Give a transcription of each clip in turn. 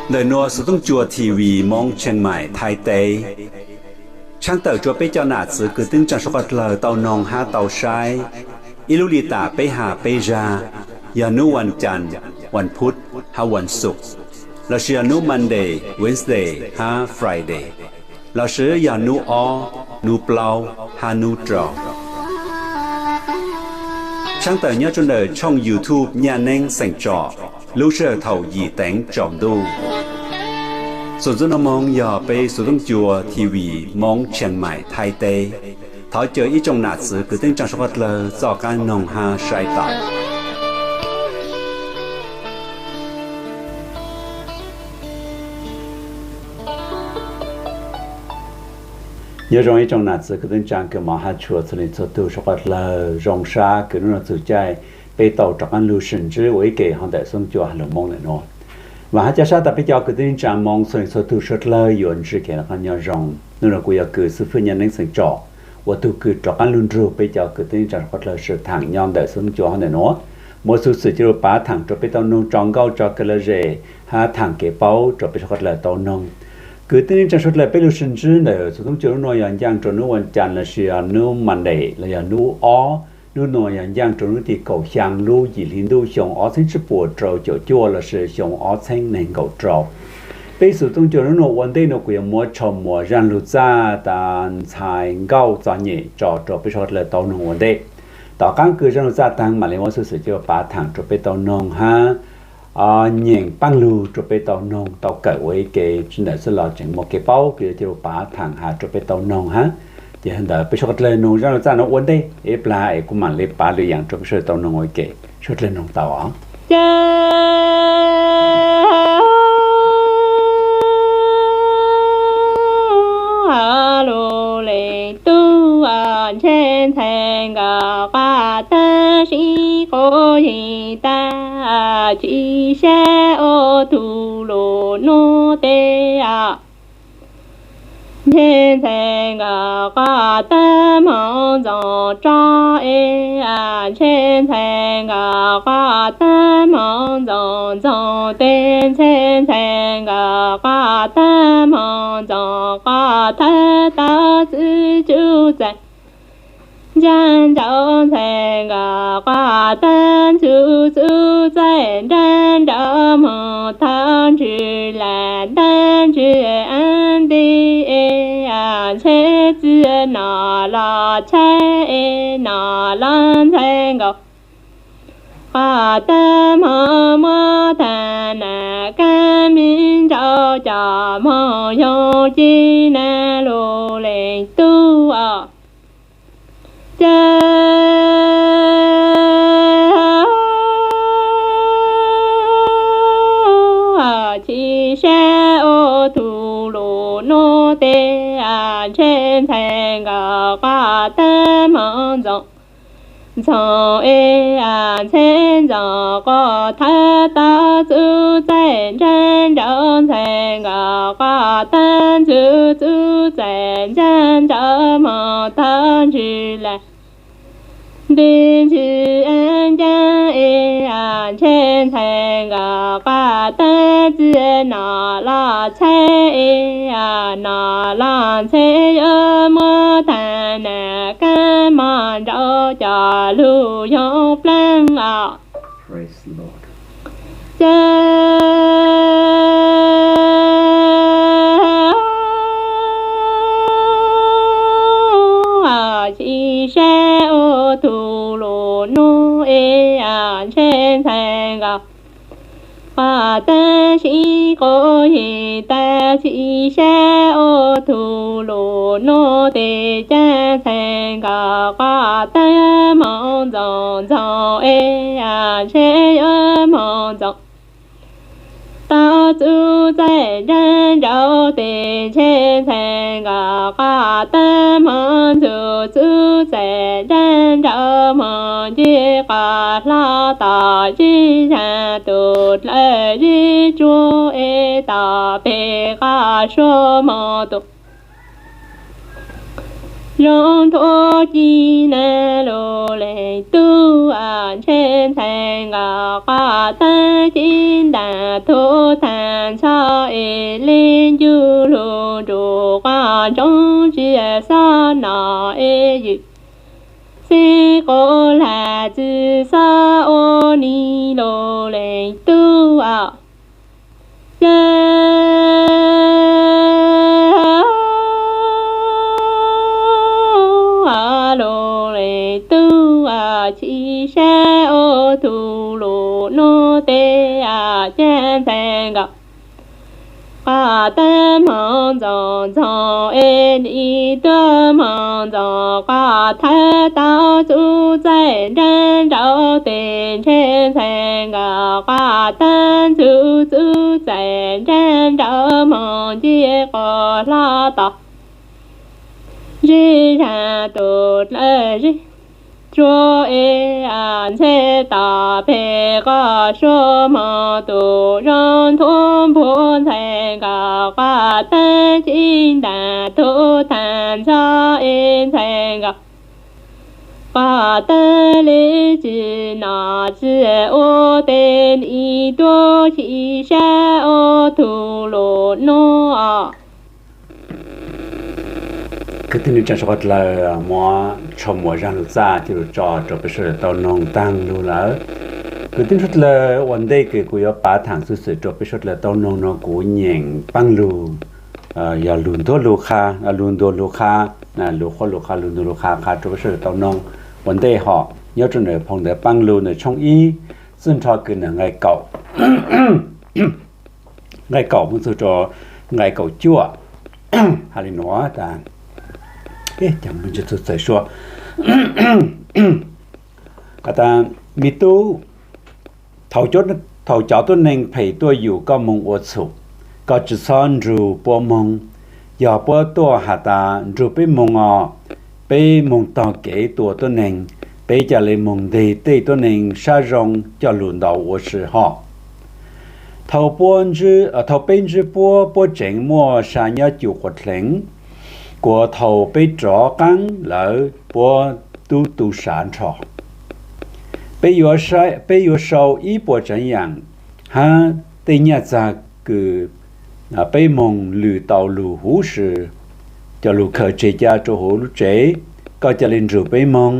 Ntawm nuav Xuv Tooj Cua T V Moob Tsheej Maim Thaib teb tshaaj tawm rua peb cov nam txwv kwv tij neej tsaa suav qhov dlawg tau noog hab tau saib ib lub li tam peb has peb zag, yog nub vas cas, vas phuv hab vas xuv, lossis yog nub Monday, Wednesday hab Friday, lossis yog nub ob, nub plaub hab nub rau. Tshaaj tawm nyob rua ntawm tshooj YouTube Nyaj Neeb Xeem Tsom lub sij hawm thaum yim teev tsaus ntuj. Txuas ntxwv nuav moog yog peb Xuv Tooj Cua T V Moob Tsheej Maim Thaib teb thov caw ib tsoom nam txwv kwv tij neej tsaa suav qhov dlawg txoj qaab noog hab saib tau. Nyob zoo ib tsoom nam txwv kwv tij neej tsaa kws mov hab tshua txhua leej txhua tug suav qhov dlawg, zoo sab kws nub nuav txug caij peb tau rov qaab lug sib ntsib ua ib ke hov ntawm Xuv Tooj Cua Has Lug Moob ntawm nuav. Vaam hab ca sab tas peb cov kwv tij neej tsaa Moob txhua leej txhua tug suav dlawg yuav ntsib kev noj qab nyob zoo. Nub nuav kuv yog kws xib fwb Nyaj Neeb Xeem Tsom uas tug kws rov qaab lug nrug peb cov kwv tij neej tsaa suav qhov dlawg sib thaam nyob ntawm Xuv Tooj Cua hov ntawm nuav. Muaj txuj xwm cia lug pav thaam rua peb tau noog, tso nkauj tso kws lom zem hab thaam kev paub rua peb suav qhov dlawg tau noog. Kwv tij neej tsaa suav dlawg, peb lug sib ntsib ntawm Xuv Tooj Cua nub nuav yog ncaaj rua nub vas cas lossis yog nub Monday los yog nub ob. Nub nuav yog ncaaj rua nub tim kaum xyaa lub yim hli ntuj xyoo ob txheeb tsib puas rau caum cuaj lossis xyoo ob txheeb neeg nkaum rau. Peb Xuv Tooj Cua nub nuav ua ntej nuav kuv yuav muab tsho muas zaaj lug txaj tas ntxhais nkauj txom nyem tso rua peb suav dlawg tau noog ua ntej. Tom qaab kws zaaj lug txaj taag mam li muab txuj xwm cia lug pav thaam rua peb tau noog hab nyeem paaj lug rua peb tau noog tau kawm ua ib ke. Tsi ntawm xwb los tseem muaj kev paub kws yuav cia lug pav thaam has rua peb tau noog hab. Ces ntawd peb suav dlawg noog zaaj lug txaj nuav ua ntej ib plag es kuv mam li pav lwm yaam rua peb suav dlawg tau noog ua ke. Suav dlawg noog tau os. Lug leej tub ntshe ntxhais nkawd quaj tag sib quv yeej tag, tsis sab ua tug lug nuav teb. Ntshe ntxhais nkawd quaj tag moog ntxoov tso es, ntshe ntxhais nkawd quaj tag moog ntxoov ntxoov teb, ntshe ntxhais nkawd quaj tag moog ntxoov quaj tag tau txwv tsuj txais. Ntshe ntshe ntxhais nkawd quaj tag txwv tsuj txais ntshe ntshe moog tau ntsws lam ntshe ntsws ab nti es, ntshe txwv no los tshab es no los ntxhais nkawd quaj tag moog muab tag nam kab me nrau cov moog yoog ci na lug leej tub os. Cas tsis sab ua tug lug nuav teb, ntshe ntxhais nkawd quaj tag moog ntxoov ntxoov es, ntshe ntxoov quaj tag tau txwv txais ntshe ntshe ntxhais nkawd quaj tag txwv tsuj txais ntshe ntshe moog tau ntsws lam nti ntsws ab ncaab es, ntshe ntxhais nkawd quaj tag txwv no los tshab es, no los ntxhais yuav muab tag nam kab moog nrau cov lug yoog plaab os. Cas tsis sab ua tug lug nuav es, ntshe ntxhais nkawd quaj tag sib quv yeej tag, tsis sab ua tug lug nuav teb, cas ntxhais nkawd quaj tag moog ntxoov ntxoov es, ntshe yuav moog ntxoov tau txwv txais ntshe ntshe teb, ntshe ntxhais nkawd quaj tag moog txwv tsuj txais ntshe ntshe moog nce qab hlo tom zeb zag tus dlawg zeb tsuag es tom peg qab suab moog tus zoo thuav ci na lug leej tub, ntshe ntxhais nkawd quaj tag ci ntaag thuv thaag ntsho ncuj lug nrug quaj ntsoov tsi xob nom es ywm, xeeb quas lag tsi xob ua nij lug leeg tub os. Yawg lug leeg tub, chim sab ua tug lug nub teb, caag ntxhais nkaus quaj taab moog ntxoov ntxoov es nim tuab moog ntxoov quaj thawb tau txuj txaij nraag nraud tes ntshe ntxhais nkaus quaj taab txuj txuj txaij nraag nraud moog nce quas hlob tod. Zeb zag tug dlawg zeb tsua es ntxhe tom peg quaj sua moog tug zoo nthuav npuag ntxhais nkaus quaj taab cib ntaag tug taag ntxhov es ntxhais nkaus quaj taab le tsi nom tsi ua tes nim tuab chim sab ua tug lug nub os. Kwv tij neej tsaa suav dlawg, muab tshuaj muas zaaj lug txaj coj lug tso rua peb suav dlawg tau noog taag lug lawm. Kwv tij suav dlawg, ua ntej kws kuv yuav pav thaam xwm xwm rua peb suav dlawg tau noog no kuv nyeem paab lug, yog lug ntuag lug qha, lug ntuag lug qha, lug qhuab lug qha, lug ntuag lug qha qha rua peb suav dlawg tau noog. Ua ntej hov nyob rua ntawm phoo ntawv paab lug ntawm tshooj ib txij nrho kws ntawm nqai kaum, nqai kaum moog txug rua nqai kaum cuaj. Has le nuav tas, txaus sua, has tas, me tub, thaum cov tuab neeg phem tuaj yug koj moog ua txhum, koj tsi xob nrug puab moog. Yog puab tuaj has tas nrug peb moog os, peb moog tog kev tua tuab neeg, peb ca le moog nteg tej tuab neeg sab zoo coj lug ntaus ua si hov. Thaum peb ntsib puab, puab tseem muaj sa nyob cuj quas dleev, kuas thaum peb rov qaab lawm puab tub tu sav nrho. Peb yuav sau ib puas tsaav yaam hab tej nyaj txag kws peb moog lwm tau lug huv si, coj lug khaws tseg ca rua huv lub tsev. Koj ca le nrug peb moog,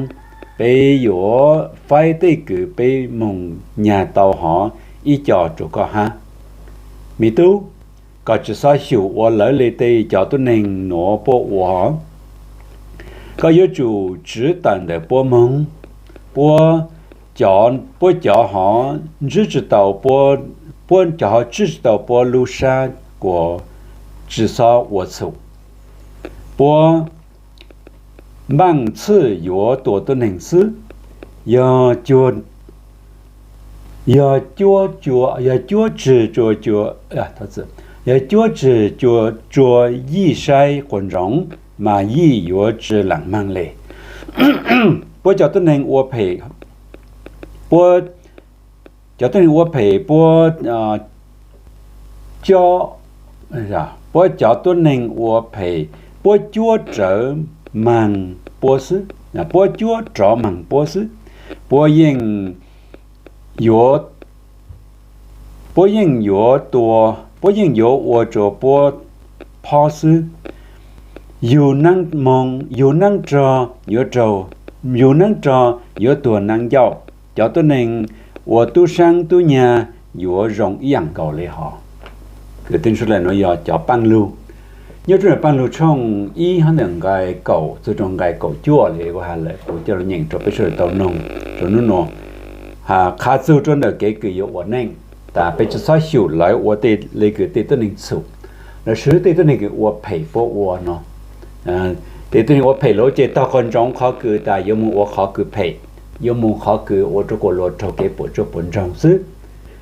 peb yuav faib tej kws peb moog nyag tau hov ib co rua koj hab. Me tub, koj tsi xob xyum ua lawv le tej cov tuab neeg nuav puab ua. Koj yuav tsum tswv tawm ntawm puab moog. Puab, puab cov hov ntsib tsi tau, puab cov hov tswj tsi tau puab lub sab kuas tsi xob ua txhum. Puab npaaj txhij yuav tua tuab neeg xwb. Yog, yog cuab tsig, yog cuab tsig cua yij saib quas ntsoov, mas yij yuav tsi laam maag le. Puab cov tuab neeg ua phem, puab cov tuab neeg ua phem, puab, puab cov tuab neeg ua phem, puab cuab rawv maag puab xwb, puab cuab rov maag puab xwb. Puab yeej yuav, puab yeej yuav tua, puab yeej yuav ua rua puab phob xwb. Yug naab moog, yug naab rog yuav raug, yug naab rog yuav tuag naab ncauj. Cov tuab neeg ua tub saab tub nyag yuav zoo ib yaam nkaus le hov. Kwv tij sawv daws, nuav yog cov paaj lug nyob rua Paaj Lug tshooj ib hab ntawm nqai kaum txug rua nqai kaum cuaj le uas has lawm kuv coj lug nyeem rua peb sawv daws tau noog rua nub nua. Qha txug rua ntawm kev kws yuav ua neej, tas peb tsi xob xyum lawv ua tej le kws tej tuab neeg txhum, lossis tej tuab neeg kws ua phem puab ua no. Tej tuab neeg ua phem lawv ces tog quas ntsoov qhov kws tas yuav moog ua qhov kws phem, yuav moog qhov kws ua rua kuas luas raug kev puam tsuaj puam ntsoog xwb.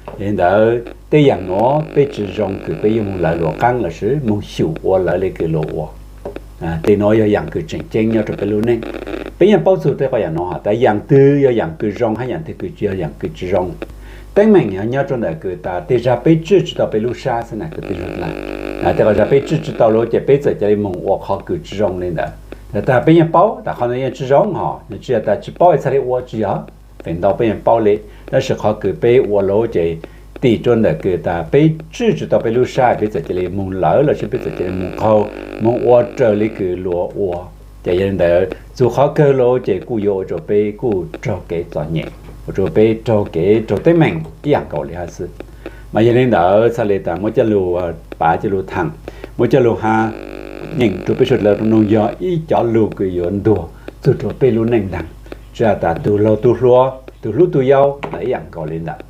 Yog li ntawd tej yaam nuav peb tsi zoo kws peb yuav moog lawv luas qaab lossis moog xyum ua lawv le kws luas ua. Tej nuav yog yaam kws tseem ceeb nyob rua peb lub neej. Peb yeej paub txug tej qhov yaam nuav has tas yaam twg yog yaam kws zoo hab yaam twg kws tsi yog yaam kws tsi zoo. Teeb meem yog nyob rua ntawm kws tas tej zag peb tswj tsi tau peb lub sab xwb na kwv tij sawv daws. Tej qhov zag peb tswj tsi tau lawm ces peb txawm ca le moog ua qhov kws tsi zoo le ntawd. Tag peb yeej paub tas qhov nuav yeej tsi zoo hos, tsi yog tas tsi paub es txhad le ua, tsi yog. Feem ntau peb yeej paub le, tab sis qhov kws peb ua lawm ces tim rau ntawm kws tas peb tswj tsis tau peb lub sab, peb txawm cia li moog lawv lossis peb txawm cia li moog qaug, moog ua raws li kws luag ua. Ces yog li ntawd txug qhov kawg lawm ces kuj yuav ua rau peb kuj raug kev txom nyem, ua rau peb raug kev raug teeb meem ib yaam nkaus li hab xwb. Mas yog li ntawd txhaj li tas muab coj lug pav coj lug thaam, muab coj lug has, nyeem rau peb suav dlawg tau noog yog ib cov lug kws yuav ntuag txug rau peb lub neej ntaag. Tsi has tas tug laug tug hluas, tug hlub tug yau los ib yaam nkaus li ntawd.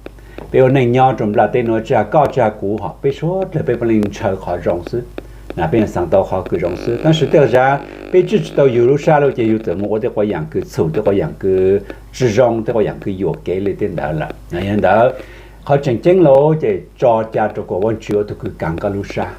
Peb ua neej nyob rau nplaj teb nuav tsi has koj tsi has kuv hov, peb suav dlawg peb puav leej ntshaw qhov zoo xwb, na peb xaav tau qhov kws zoo xwb. Tab sis tej zaum peb tswj tsis tau yug lub sab lawm ces yug txawm moog ua tej quas yaam kws txhum, tej quas yaam kws tsi zoo, tej quas yaam kws yuam kev li tej ntawd lawm. Yog li ntawd qhov tseem ceeb lawm ces tso ca rau kom Vaajtswv ua tug kws kaav koj lub sab.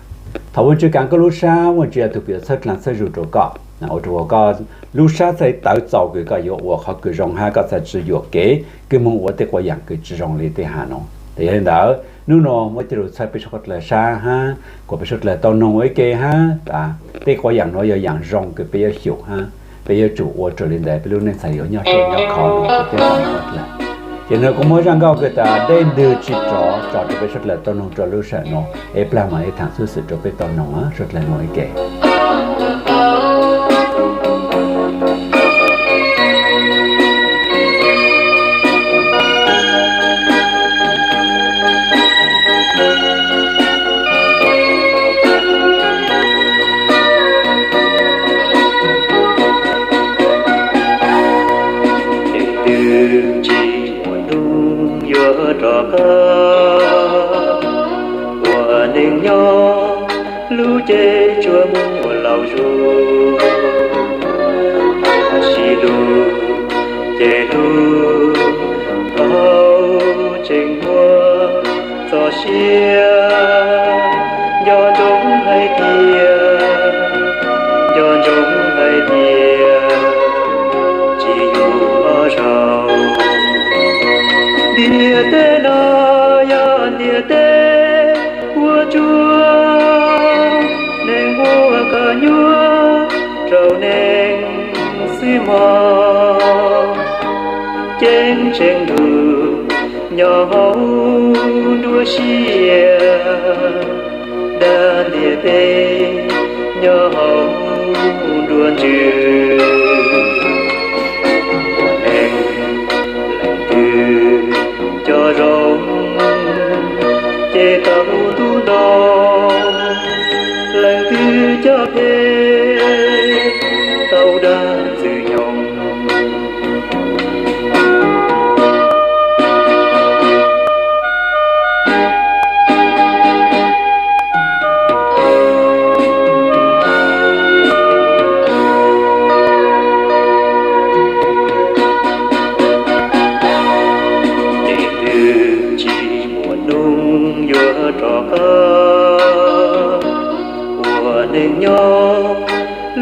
Thaum Vaajtswv kaav koj lub sab, Vaajtswv yog tug kws yuav txhawb dlaa txhawb zug rau koj, ua rau koj lub sab txhaj tawv txaus kws koj yuav ua qhov kws zoo hab koj txhaj tsi yuam kev kws moog ua tej quas yaam kws tsi zoo li tej has nuav. Ces yog li ntawd nub nuav muab coj lug txhawb peb suav dlawg sab hab kuas peb suav dlawg tau noog ua ib ke hab tas tej quas yaam nuav yog yaam zoo kws peb yuav xyum hab peb yuav tsum ua raws li ntawd peb lub neej txhaj yuav nyob tseg nyob khov nuav rau peb suav dlawg. Ces nwg kuv muab zaj nkauj kws tas dej ntwg tsis rov tso rau peb suav dlawg tau noog rua lub sij hawm nuav, es plag mam li thaam xwb xwm rua peb tau noog suav dlawg noog ib ke. Leej twg tsis muaj nub yuav rov qab, ua neej nyob lub cev tsuas muaj laus zuag, sib hlub ces hlub, txhob tseem muaj txoj sia. Nco ntsoov hais tias, nco ntsoov hais tias, tsis yog ob zaug. Ntiaj teb no yog ntiaj teb ua tsuag, neeg ua koj nyuaj rau neeg xwb mog. Ceeb tsheej ntuj nyob hauv nruab siab, dag ntiaj teb nyob hauv nruab ntsws. Ua neeg leej twg cov zoo ces tau ntuj nto, leej twg cov phem tau dag ntxwg nyoog. Leej twg tsis muaj nub yuav rov qab, ua neej nyob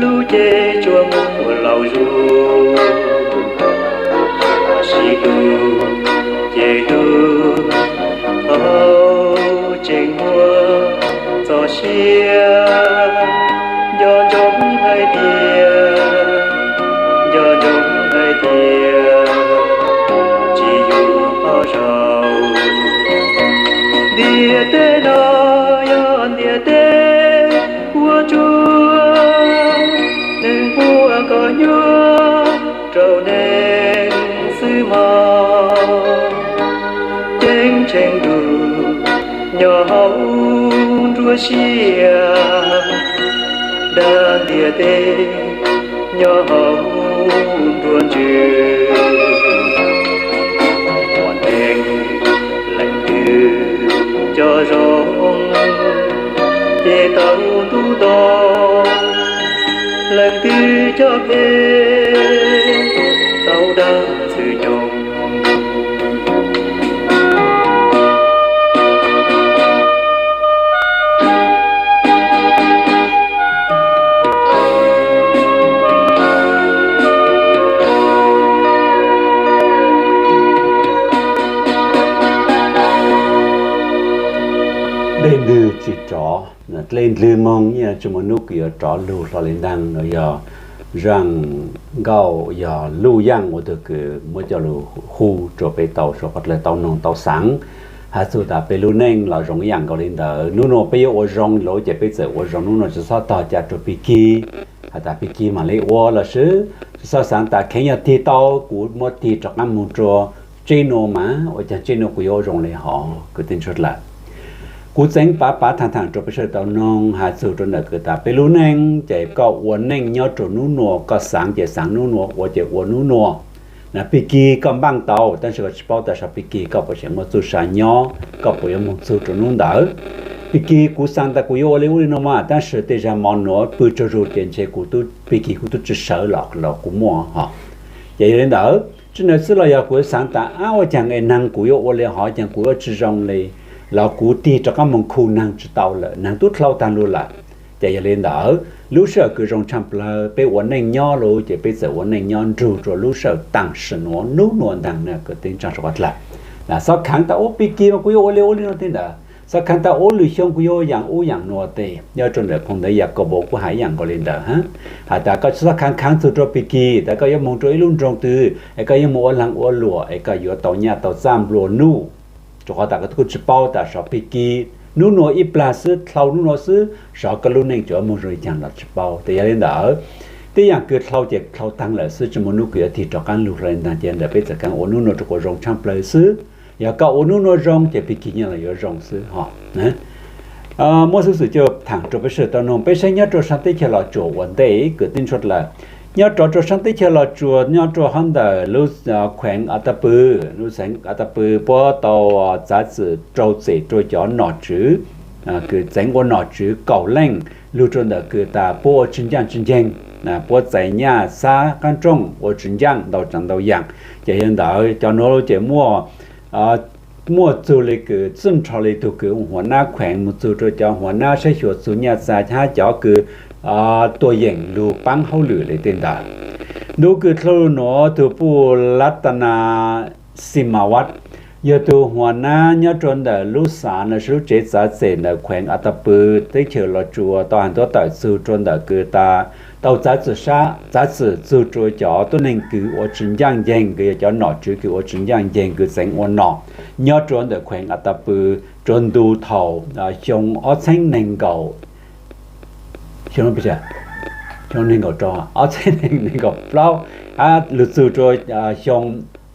lub cev tsuas muaj laus zuag, sib hlub ces hlub, txhob tseem muaj txoj sia. Nco ntsoov hais tias, nco ntsoov hais tias, tsis yog ob zaug. Ntiaj teb no yog ntiaj teb ua tsuag, neeg ua koj nyuaj rau neeg xwb mog. Ceeb tsheej ntuj nyob hauv nruab siab, dag ntiaj teb nyob hauv nruab ntsws. Ua neeg leej twg cov zoo ces tau ntuj nto, leej twg cov phem tau dag ntxwg nyoog. Dlej ntwg tsis rov, dlej ntwg moog yeej tsis muaj nub kws yuav rov lug hlo li ntag. No yog zaaj nkauj yog luj yaaj ua tug kws muab coj lug hu rua peb tau suav dlawg tau noog tau xaav. Has txug tas peb lub neej los zoo ib yaam nkaus li ntawd, nub nua peb yuav ua zoo lawm ces peb txawm ua zoo nub nua, tsi xob tog ca rua pig kig. Has tas pig kig mam li ua lawm xwb, tsi xob xaav tas kheev yog tig tau kuv muab tig rov qaab moog rua tseb nua mas ua caag tseb nua kuv yuav ua zoo li hov kwv tij ntsuag dlawg. Kuv txeev pav pav thaam thaam rua peb sawv daws tau noog has txug rua ntawm kws tas peb lub neej ces koj ua neej nyob rua nub nua, koj xaav ces xaav nub nua, ua ces ua nub nua. Pig kig koj npaaj tau, tab sis koj tsi paub tas sov pig kig koj puas tseem muaj txuj sa nyob, koj puas yuav moog txug rua nub ntawd. Pig kig kuv xaav tas kuv yuav ua li ub li nua mas, tab sis tej zag mo nuav pw tsaug zug ces ntshe kuv tub, pig kig kuv tub tsi sawv los los kuv muaj hov. Ces yog li ntawd, tsi ntawd xwb los yog kuv xaav tas ab ua caag es naag kuv yuav ua li hov caag kuv yuav tsi zoo li, los kuv tig rov qaab moog khu naag tsi tau lawm, naag tub dlhau taag lug lawm. Ces yog li ntawd, lub sij hawm kws zoo tshaaj plawg peb ua neej nyob lawm ces peb txawm ua neej nyob nrug rua lub sij hawm taam sim nuav nub nua ntaag na kwv tij ntsuag dlawg. Xob khaav tas ub pig kig mas kuv yuav ua li ub li nua tej ntawd, xob khaav tas ub lwm xyoo kuv yuav ua yaam ub yaam nua tej. Nyob rua ntawm phoo ntawv Yakaunpaus kuj has ib yaam nkaus li ntawd hab, has tas koj xob khaav khaav txug rua pig kig, tas koj yuav moog rua ib lub nroog twg es koj yuav moog ua laag ua luam es koj yuav tau nyaj tau txaj nplua nuj, rua qhov tas koj kuj tsi paub tas sov pig kig nub nua ib plag xwb, dlhau nub nua xwb, sov koj lub neej tseem moog zoo li caag los tsi paub. Ces yog li ntawd, tej yaam kws dlhau ces dlhau taag lawm xwb, tsi muaj nub kws yuav tig rov qaab lug dlhau li ntaag. Ces ntawm peb txawm kaav ua nub nua rua kuas zoo tshaaj plawg xwb. Yog koj ua nub nua zoo ces pig kig nyaj los yuav zoo xwb hov. Muab xuv xwm coj thaam rua peb sawv daws tau noog, peb saib nyob rua saab teb chaws Los Tsuas ua ntej kwv tij ntsuag dlawg. Nyob rov rua saab teb chaws Los Tsuas nyob rua hov ntawm lub kheev Atajpw, lub xeev Atajpw puab tau txav txim rau txim rua cov nom tswv kws txeev ua nom tswv kaum leej lug rua ntawm kws tas puab ua tsis ncaaj tsis nceeg, puab txais nyaj xab qaab rooj ua tsis ncaaj ntau tsav ntau yaam. Ces yog ntawd cov nuav ces muaj muaj txug le kws txwj nrho le tug kws ua huas nab kheev moog txug rua cov huas nab saib xyuas txug nyaj txag hab cov kws tuam yeem lug paab hauj lwm le tej ntawd. Nub kws dlhau nuav tug puj Latana Simavat yog tug huas nab nyob rua ntawm lub xav los sis lub tsev txav txim ntawm kheev Atajpw teb chaws Los Tsuas tau has tuab tawm txug rua ntawm kws tas tau txav txim txug rua cov tuab neeg kws ua tsis ncaaj nceeg, kws yog cov nom tswv kws ua tsis ncaaj nceeg kws txeev ua nom nyob rua ntawm kheev Atajpw rua ntu thaum xyoo ob txheeb neeg nkaum, xyoo neeg nkaum rau ob txheeb neeg nkaum plaub, lug txug rua xyoo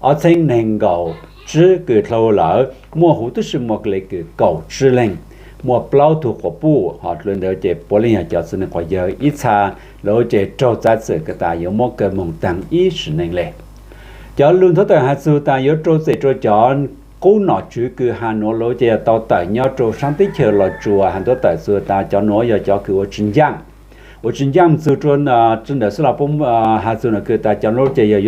ob txheeb neeg nkaum tsib kws dlhau lawm muaj huv tib si muaj le kws kaum tsib leeg, muaj plaub tug quas puj, hos dlua ntawd ces puav leej yog cov txiv neej quas yawg ib txha, lawv ces raug txav txim kws tas yuav muab kaw moog taag ib sim neej le. Cov lug nthuav tawm has txug tas yuav rau txim rua cov qub nom tswv kws has nuav lawv ces yog tau tawm nyob rua saab teb chaws Los Tsuas has tuab tawm txug tas cov nuav yog cov kws ua tsis ncaaj, ua tsis ncaaj txug rua tsi ntawm xwb los puab has txug nuav kws tas cov nuav ces yog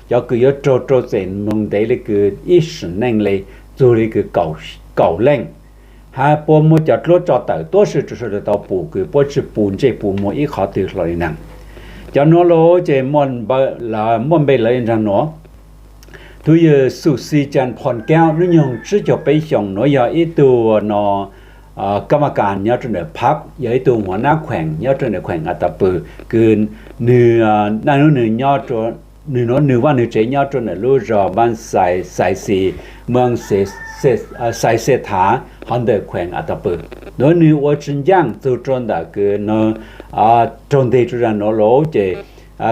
cov kws yuav raug rau txim moog ntev le kws ib sim neej le, txug le kws kaum leej, hab puab muab cov dluab tso tawm tuab si rua sawv daws tau pum kws puab tsi pum ntsej pum muag ib qhov twg hlo li naag. Cov nuav lawv ces muaj npe lawv nraag nuav. Tug yawg Xuv Xi Cas Phoo Kaub, nub nyoog tsib caug peb xyoos, nuav yog ib tug no kam ma kas nyob rua ntawm phab, yog ib tug huas nab kheev nyob rua ntawm kheev Atajpw, kws nwg, nub nwg nyob, nwg nuav nwg vaaj nwg tsev nyob rua ntawm lub zog Npab Xais Xis, Moos Xais Xes Thav, hov ntawm kheev Atajpw. Nuav nwg ua tsis ncaaj txug rua ntawm kws raug nteg rua zag nuav lawm ces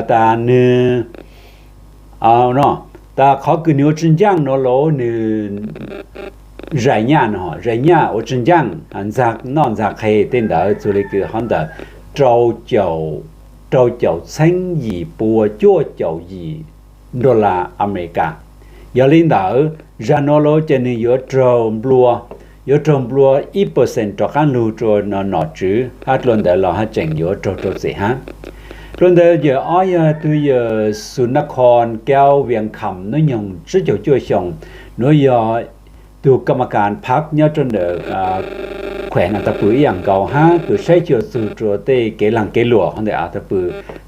tas nwg, tas qhov kws nwg ua tsis ncaaj nuav lawm nwg zais nyaj, zais nyaj ua tsis ncaaj, ntxag noj ntxag qhe tej ntawd txug le kws hov ntawm rau caum txheeb yim pua cuaj caum yim dollar Amelikas. Yog li ntawd zag nuav lawm ces nwg yuav raug nplua, yuav raug nplua ib percent rov qaab lug rua nom tswv hab dlua ntawd los haj tseem yuav raug rau txim hab. Dlua ntawd yawm ob yog tug yawg Xuv Nab Khoo Kaub Vias Kham, nub nyoog tsib caug cuaj xyoos, nuav yog tug kam ma kas phab nyob rua ntawm kheev Atajpw ib yaam nkaus hab kws saib xyuas txug rua tej kev laag kev luam hov ntawm Atajpw.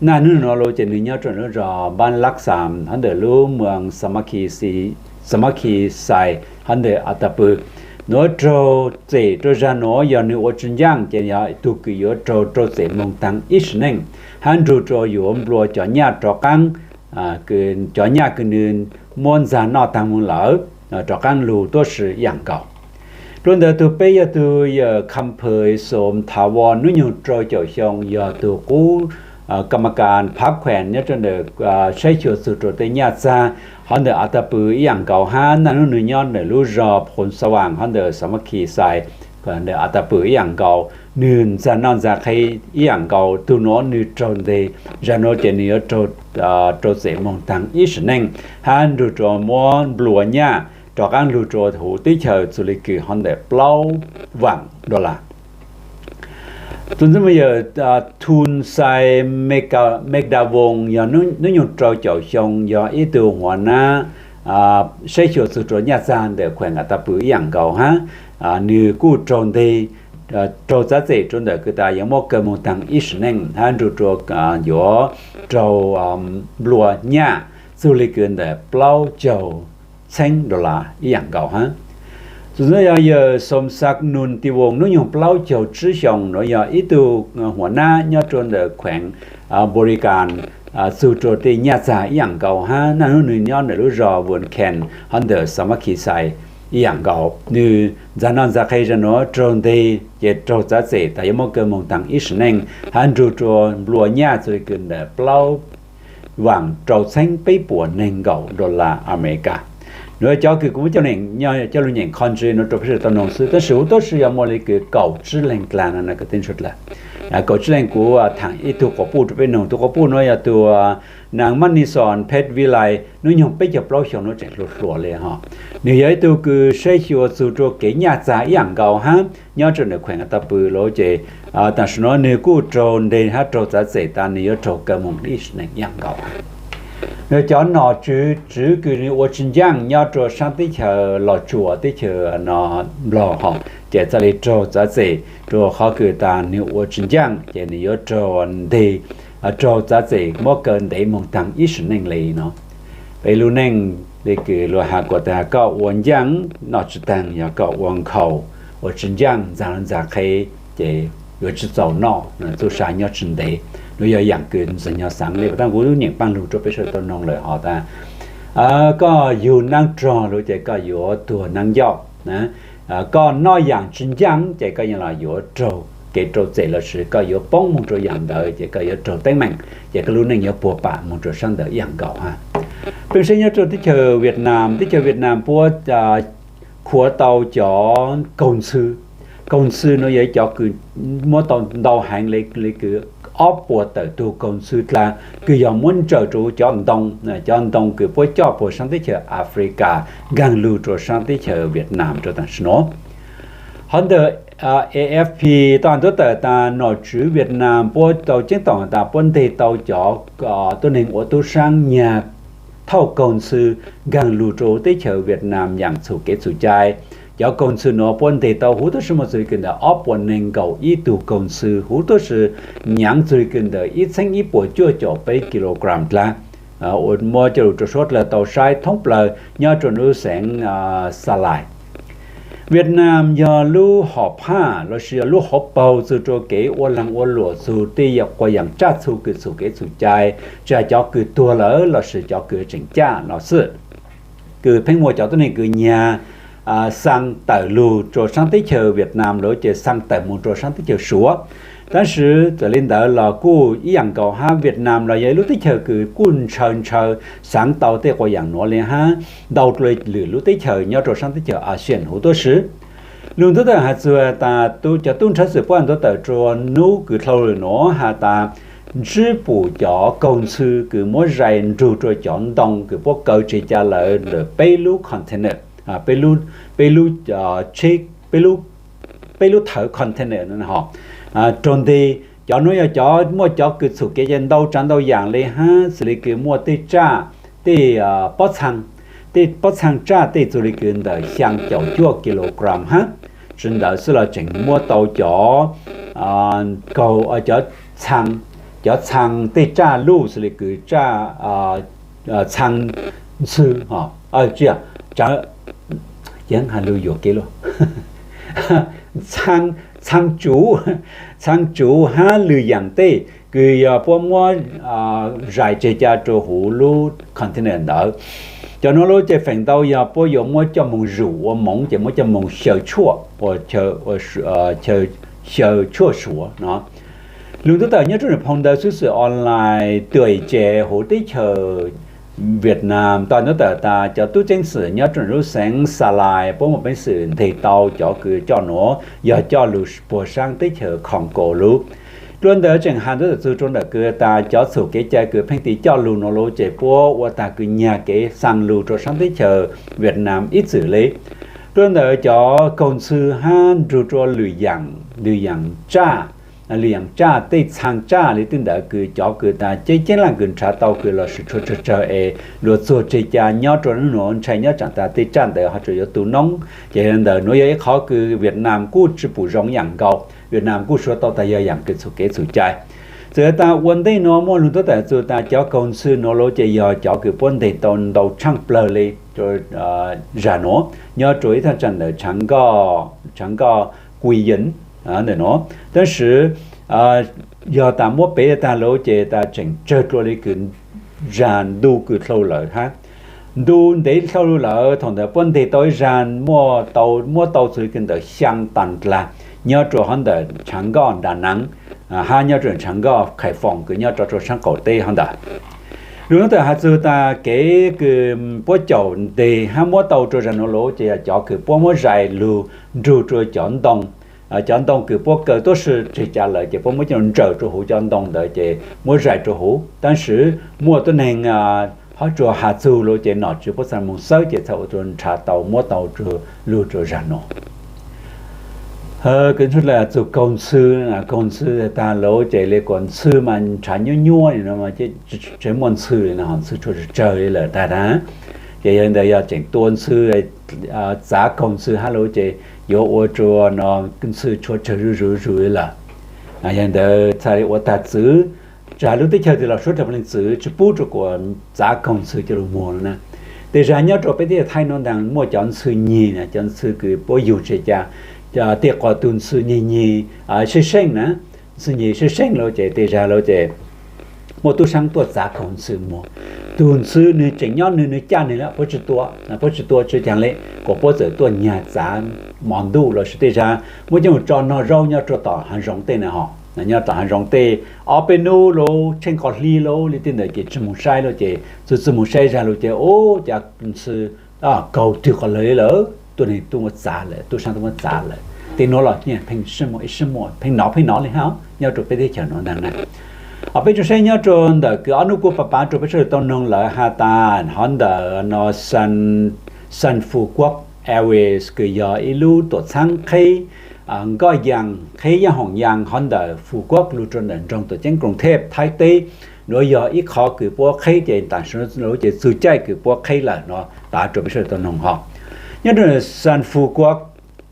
Naj nub nuav lawm ces nwg nyob rua ntawm lub zog Npab Lab Xas hov ntawm lub moos Xamakhi Xais hov ntawm Atajpw. Nuav raug txim rua zag nuav yog nwg ua tsis ncaaj ces yog tug kws yuav raug rau txim moog taag ib sim neej hab nrug rua yuav nplua cov nyaj rov qaab, cov nyaj kws nwg muab ntxag noj taag moog lawm rov qaab lug tuab si ib yaam nkaus. Dua ntawd tus peb yog tus yawm Kham Phwm Xom Thav Vo, hnub nyoog rau caum xyoo, yog tus qub kam mas kas phav khuam nyob rau ntawm saib xyuas txug rau tej nyaj txag hov ntawm As Tas Pw ib yaam nkaus hab. Naj hnub nws nyob ntawm lub zog Phoos Xa Vaam hov ntawm Xav Mas Khis Xais ntawm As Tas Pw ib yaam nkaus. Nws ntxag noj ntxag qhe ib yaam nkaus. Tug nuav nws raug nteg, zag nuav ces nws yuav raug rau txim moog taag ib sim neej hab nrug rua muab nplua nyaj rov qaab lug rua huv teb chaws txug le kws hov ntawm plaub vaam dollar. Tus ntxwg nyoog yawm Thun Xais Mekdavoos yog hnub nyoog rau caum xyoo, yog ib tug huav nab saib xyuas txug rua nyaj txag ntawm khueem As Tas Pw ib yaam nkaus hab. Nws kuj raug nteg, raug txav txim rua ntawm kws tas yuav muab kaw moog taag ib sim neej hab nrug rua yuav raug nplua nyaj txug le kws ntawm plaub caug txheeb dollar ib yaam nkaus hab. Tus ntxwg nyoog yog yawm Xom Xav Nus Tis Voos, hnub nyoog plaub caug tsib xyoo, nuav yog ib tug huav nab nyob rua ntawm khueem Npos Lis Kas txug rua tej nyaj txag ib yaam nkaus hab. Naj hnub nws nyob ntawm lub zog Vuas Khees hov ntawm Xav Mas Khis Xais ib yaam nkaus. Nws ntxag noj ntxag qhe zag nuav raug nteg ces raug txav txim tas yuav muab kaw moog taag ib sim neej hab nrug rua nplua nyaj txug le kws ntawm plaub vaam rau txheeb peb puas neeg nkaum dollar Amelikas. Nuav cov kws kuv muab coj lug nyeem qhov ntsis nuav rua peb sawv daws tau noog xwb, tab sis huv tub si yog muaj le kws kaum tsib leeg dlaag no, kaum tsib leeg. Kuv thaam ib tug quas puj rua peb noog. Tug quas puj nuav yog tug Naav Mab Nis Xoos Pheej Vij Lais, hnub nyoog peb caug plaub xyoo nuav tseem hluas hluas le hov. Nwg yog ib tug kws saib xyuas txug rua kev nyaj txag ib yaam nkaus hab nyob rua ntawm khueem As Tas Pw lawm ces tam sim nuav nwg kuj raug nteg hab raug txav txim tas nwg yuav raug kaw moog ib sim neej ib yaam nkaus. Nwg cov nom tswv kws nwg ua tsis ncaaj nyob rua saab teb chaws Los Tsuas teb chaws Nplog hov ces txhaj le raug txav txim rua qhov kws tas nwg ua tsis ncaaj ces nwg yuav raug nteg, raug txav txim muab kaw ntev moog taag ib sim neej le no. Peb lub neej le kws luag has kuas tas koj ua ncaaj noj tsis taag, yog koj ua nkhaus ua tsis ncaaj ntxag ntxag qhe ces yuav tsis txaus noj, txuj sa nyob tsis ntev. Nuav yog yaam kws ntxwg nyoog xaav le, taab kuv nyeem paaj lug rua peb sawv daws tau noog lawm hov tas koj yug naab rog lug ces koj yuav tuag naab ncauj. Koj noj yaam tsis ncaaj ces koj yeej los yuav raug kev rau txim lossis koj yuav poob moog rua yaam ntawd ces koj yuav raug teeb meem ces koj lub neej yuav puag pam moog rua saab ntawd ib yaam nkaus hab. Peb saib nyob rua teb chaws Vietnam, teb chaws Vietnam puab khuav tau cov kaug ntxhw. Kaug ntxhw nuav yog cov kws muab tau ntau heev le, le kws ob puas tawm tug kaug ntxhw dlaag kws yog muab ntsaws rua cov ntoo, cov ntoo kws puab coj puag saab teb chaws Africa nkaag lug rua saab teb chaws Vietnam rua tam sim nuav. Hov ntawm A F P tau has ntuab tawm tas nom tswv Vietnam puab tau ceeb toom tas puab nteg tau cov tuab neeg ua tub saab nyag thauj kaug ntxhw nkaag lug rua teb chaws Vietnam yaam txhum kev txhum cai. Cov kaug ntxhw nuav puab nteg tau huv tub si muaj txug le kws ntawm ob puas neeg nkaum ib tug kaug ntxhw, huv tub si nyaav txug le kws ntawm ib txheeb ib puas cuaj caum peb kilogram dlaag. Muab coj lug rua suav dlawg tau saib thoob plawg nyob rua lub xeev Sa Lais. Vietnam yog lub hom phaj lossis yog lub hauv paug txug rua kev ua laag ua luam txug tej quas yaam tsaj txhu kws txhum kev txhum cai, tsis has cov kws tuag lawm lossis cov kws tseem caj no xwb. Kws pheej muaj cov tuab neeg kws nyag xaa tawm lug rua saab teb chaws Vietnam lawm ces xaa tawm moog rua saab teb chaws Suav. Tab sis txawm le ntawd los kuj ib yaam nkaus hab, Vietnam los yog ib lub teb chaws kws kuj ntshaw ntshaw xaav tau tej quas yaam nuav le hab ntau dlua lwm lub teb chaws nyob rua saab teb chaws ASEAN huv tub si. Lug ntuab tawm has txug tas cov tub nrhab xwm puab has ntuab tawm rua nub kws dlhau lawm nuav has tas ntsib pum cov kaug ntxhw kws muab zais nrug rua cov ntoo kws puab kaw tseg ca lawm ntawm peb lub container, peb lub, peb lub, peb lub thawv container hov. Raug nteg cov nuav yog cov muaj cov kws txhum kev cai ntau tsaav ntau yaam le hab xws le kws muaj tej tsaj, tej pob txhaa, tej pob txhaa tsaj tej txug le kws ntawm xyaa caum cuaj kilogram hab. Tsi ntawd xwb los tseem muab tau cov, cov txhaa, cov txhaa tej tsaj luj xws le kws tsaj txhaa ntxhw, tsi, yeeb has lug yuam kev lug, txhaa, txhab tsuv, txhab tsuv hab lwm yaam tej kws yog puab muab zais tseg ca rua huv lub container ntawd. Cov nuav lub ces feem ntau yog puab yuav muab coj moog zum ua moov ces muab coj moog xyaw tshuaj, xyaw tshuaj suav no. Lug tub tawm nyob rua nws phoo ntawv xwb xwm online tuam tsev huv teb chaws Vietnam tau tub tawm tas cov tub ceev xwm nyob rua lub xeev Sa Lais puab muaj peev xwm nteg tau cov kws coj nuav yog coj lug puag saab teb chaws Congo lub. Dlua ntawd tseem has tub tawm txug rua ntawm kws tas cov txhum kev cai kws pheej tiv coj lug nuav lub ces puab ua tag kws nyag kev xaa lug rua saab teb chaws Vietnam ib txwm le. Dlua ntawd cov kaug ntxhw hab nrug rua lwm yaam, lwm yaam tsaj, lwm yaam tsaj tej txhaa tsaj le tej ntawd kws cov kws tas ceeb ceeb laaj kws nrhav tau kws los sis tshuav tsawg tsawg es luag txuag tseg ca nyob rua nub nuav ntshai nyob tsaam tas tej tsaj ntawd ho tsuas yuav tu noob ces ntawm nuav yog ib qhov kws Vietnam kuj tsi pum zoo yaam nkaus, Vietnam kuj suav tau tas yog yaam kws txhum kev txhum cai. Txawm tas ua ntej nuav muaj lug tub tawm txug tas cov kaug ntxhw nuav lub ces yog cov kws puab nteg tau ntau tshaaj plawg le zag nuav nyob rua ib thaj tsam ntawm Tshav Nkoj Quy Nhơn ntawm nuav. Tab sis yog tas muab pem tag lub ces tas tseem tsawg dlua le kws zag ntu kws dlhau lawm hab. Ntu ntev dlhau lawm thaum ntawd puab nteg tau ib zag muab tau txug le kws ntawm xyaa tag dlag nyob rua hov ntawm Tshav Nkoj Đà Nẵng hab nyob rua Tshav Nkoj Khải Phòng kws nyob rua rua saab qaum teb hov ntawd. Lug tub tawm has txug tas kev kws puab caum nteg hab muab tau rua zag nuav lub ces yog cov kws puab muab zais lug nrug rua cov ntoo, cov ntoo kws puab kaw tuab si tseg ca lawm ces puab muab coj ntsawm rua huv cov ntoo ntawd ces muab zais rua huv. Tab sis muaj tuab neeg hov tsuas has txug lub ces nom tswv puab txhaj moog xawb ces txhaj ua rua nrhav tau muab tau lug rua zag nuav. Kws ntxhw le txug kaug ntxhw, kaug ntxhw tag lub ces le kuas ntxhw mas nrhav nyuab nyuab le no, tseem muaj ntxhw le no, ntxhw tshuav tsawg tsawg le lawm tag na. Ces yog ntawd yog tseem tua ntxhw, txav kaug ntxhw hab lub ces yuav ua rua no ntxhw tshuav tsawg zuj zus zuj zus le lawm. Yog ntawd txhaj le ua tag txwv, tsa lub teb chaws twg los suav dlawg leej txwv tsi pub rua kuas txav kaug ntxhw coj lug muag no na. Tej zag nyob rua peb teb chaws Thaib nuav ntaag muaj cov ntxhw nyeg na, cov ntxhw kws puab yug tseg ca, tej qhov tug ntxhw nyeg nyeg seej seej na, ntxhw nyeg seej seej lub ces tej zag lub ces muaj tub saab tuaj txav kaug ntxhw muag. Tug ntxhw nwg tseem nyob nwg, nwg caj nwg lawm, puab tsi tua, puab tsi tua tsi caag le, kuas puab txawm tuaj nyag txav mov ntuj los sis tej zag muab coj tso nog zaub nyob rua tom haav zoov tej na ho, nyob tom haav zoov tej ob peb nub lub tsheej qhov hli lub le tej ntawd ces tsi moog saib lub ces txug txug moog saib zag lub ces ub, cas ntxhw kaug twg qhov lawg le lawm, tuab neeg tuaj muab txav lawm, tub saab tuaj muab txav lawm. Tej nuav los nyaj pheej sib muaj ib sib muaj, pheej nov pheej nov le hab nyob rua peb teb chaws nuav ntaag na. Peb tsuas saib nyob rua ntawm kws ob nub kuj pav pav rua peb sawv daws tau noog lawm has tas hov ntawm no Sun Phú Quốc Airways kws yog ib lub tuam txhaab qheb nkoj yaa, qheb yaaj hoom yaa hov ntawm Phú Quốc lug rua ntawm nroog tuam ceeb Kruug Thep Thaib teb. Nuav yog ib qhov kws puab qheb ces tam sim nuav ces txug caij kws puab qheb lawm no, pav rua peb sawv daws tau noog ho. Nyob rua Sun Phú Quốc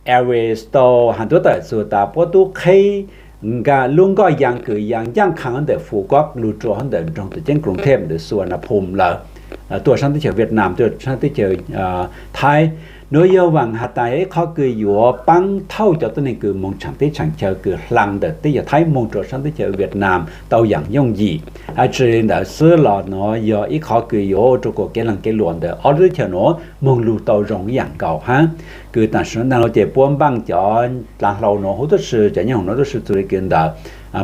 Airways tau has tuab tawm txug tas puab tub qheb lub nkoj yaa kws yaa ncaaj qha hov ntawm Phú Quốc lug rua hov ntawm nroog tuam ceeb Kruug Thep ntawm Suvarnabhumi lawm, tuaj saab teb chaws Vietnam, tuaj saab teb chaws Thaib. Nuav yog vaam has tas ib qhov kws yuav paab thauj cov tuab neeg kws moog tshaam teb tshaam chaw kws hlaa ntawm teb chaws Thaib moog rua saab teb chaws Vietnam tau yaam yooj yim. Hab tsi li ntawd xwb los nuav yog ib qhov kws yuav ua rua kuas kev laag kev luam ntawm ob lub teb chaws nuav moog lug tau zoo ib yaam nkaus hab. Kws tam sim nuav ntaag lub ces puab npaaj cov dlav hlau nuav huv tuab si, cov nyaab hoom nuav tuab si txug le kws ntawm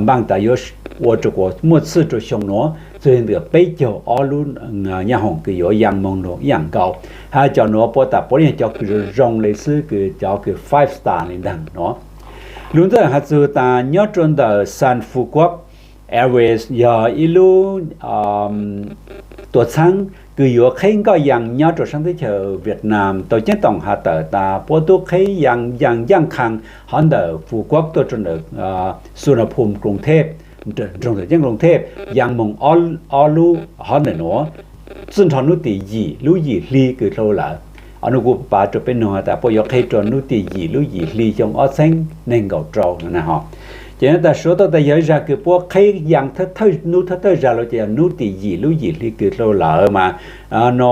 npaaj tas yuav ua rua kuas muaj txhij rua xyoo nuav txug le ntawm peb caug ob lub nyaab hoom kws yuav yaa moog lug ib yaam nkaus. Hab cov nuav puab tas puab le yog cov kws zoo zoo le xwb, kws cov kws five star le ntaag nuav. Lug tub tawm has txug tas nyob rua ntawm Sun Phú Quốc Airways yog ib lub tuam txhaab kws yuav qheb nkoj yaa nyob rua saab teb chaws Vietnam tau ceeb toom has tawm tas puab tub qheb yaa, yaa ncaaj qha hov ntawm Phú Quốc tuaj rua ntawm Suvarnabhumi Kruug Thep, nroog tuam ceeb Kruug Thep yaa moog ob lub hov ntawm nuav txij nrho nub tim yim lub yim hli kws dlhau lawm. Ob nub kuj pav rua peb noog tas puab yuav qheb rua nub tim yim lub yim hli xyoo ob txheeb neeg nkaum rau no na ho. Ces tas suav tau tas yog ib zag kws puab qheb yaa thawj, nub thawj thawj zag lawm ces yog nub tim yim lub yim hli kws dlhau lawm mas no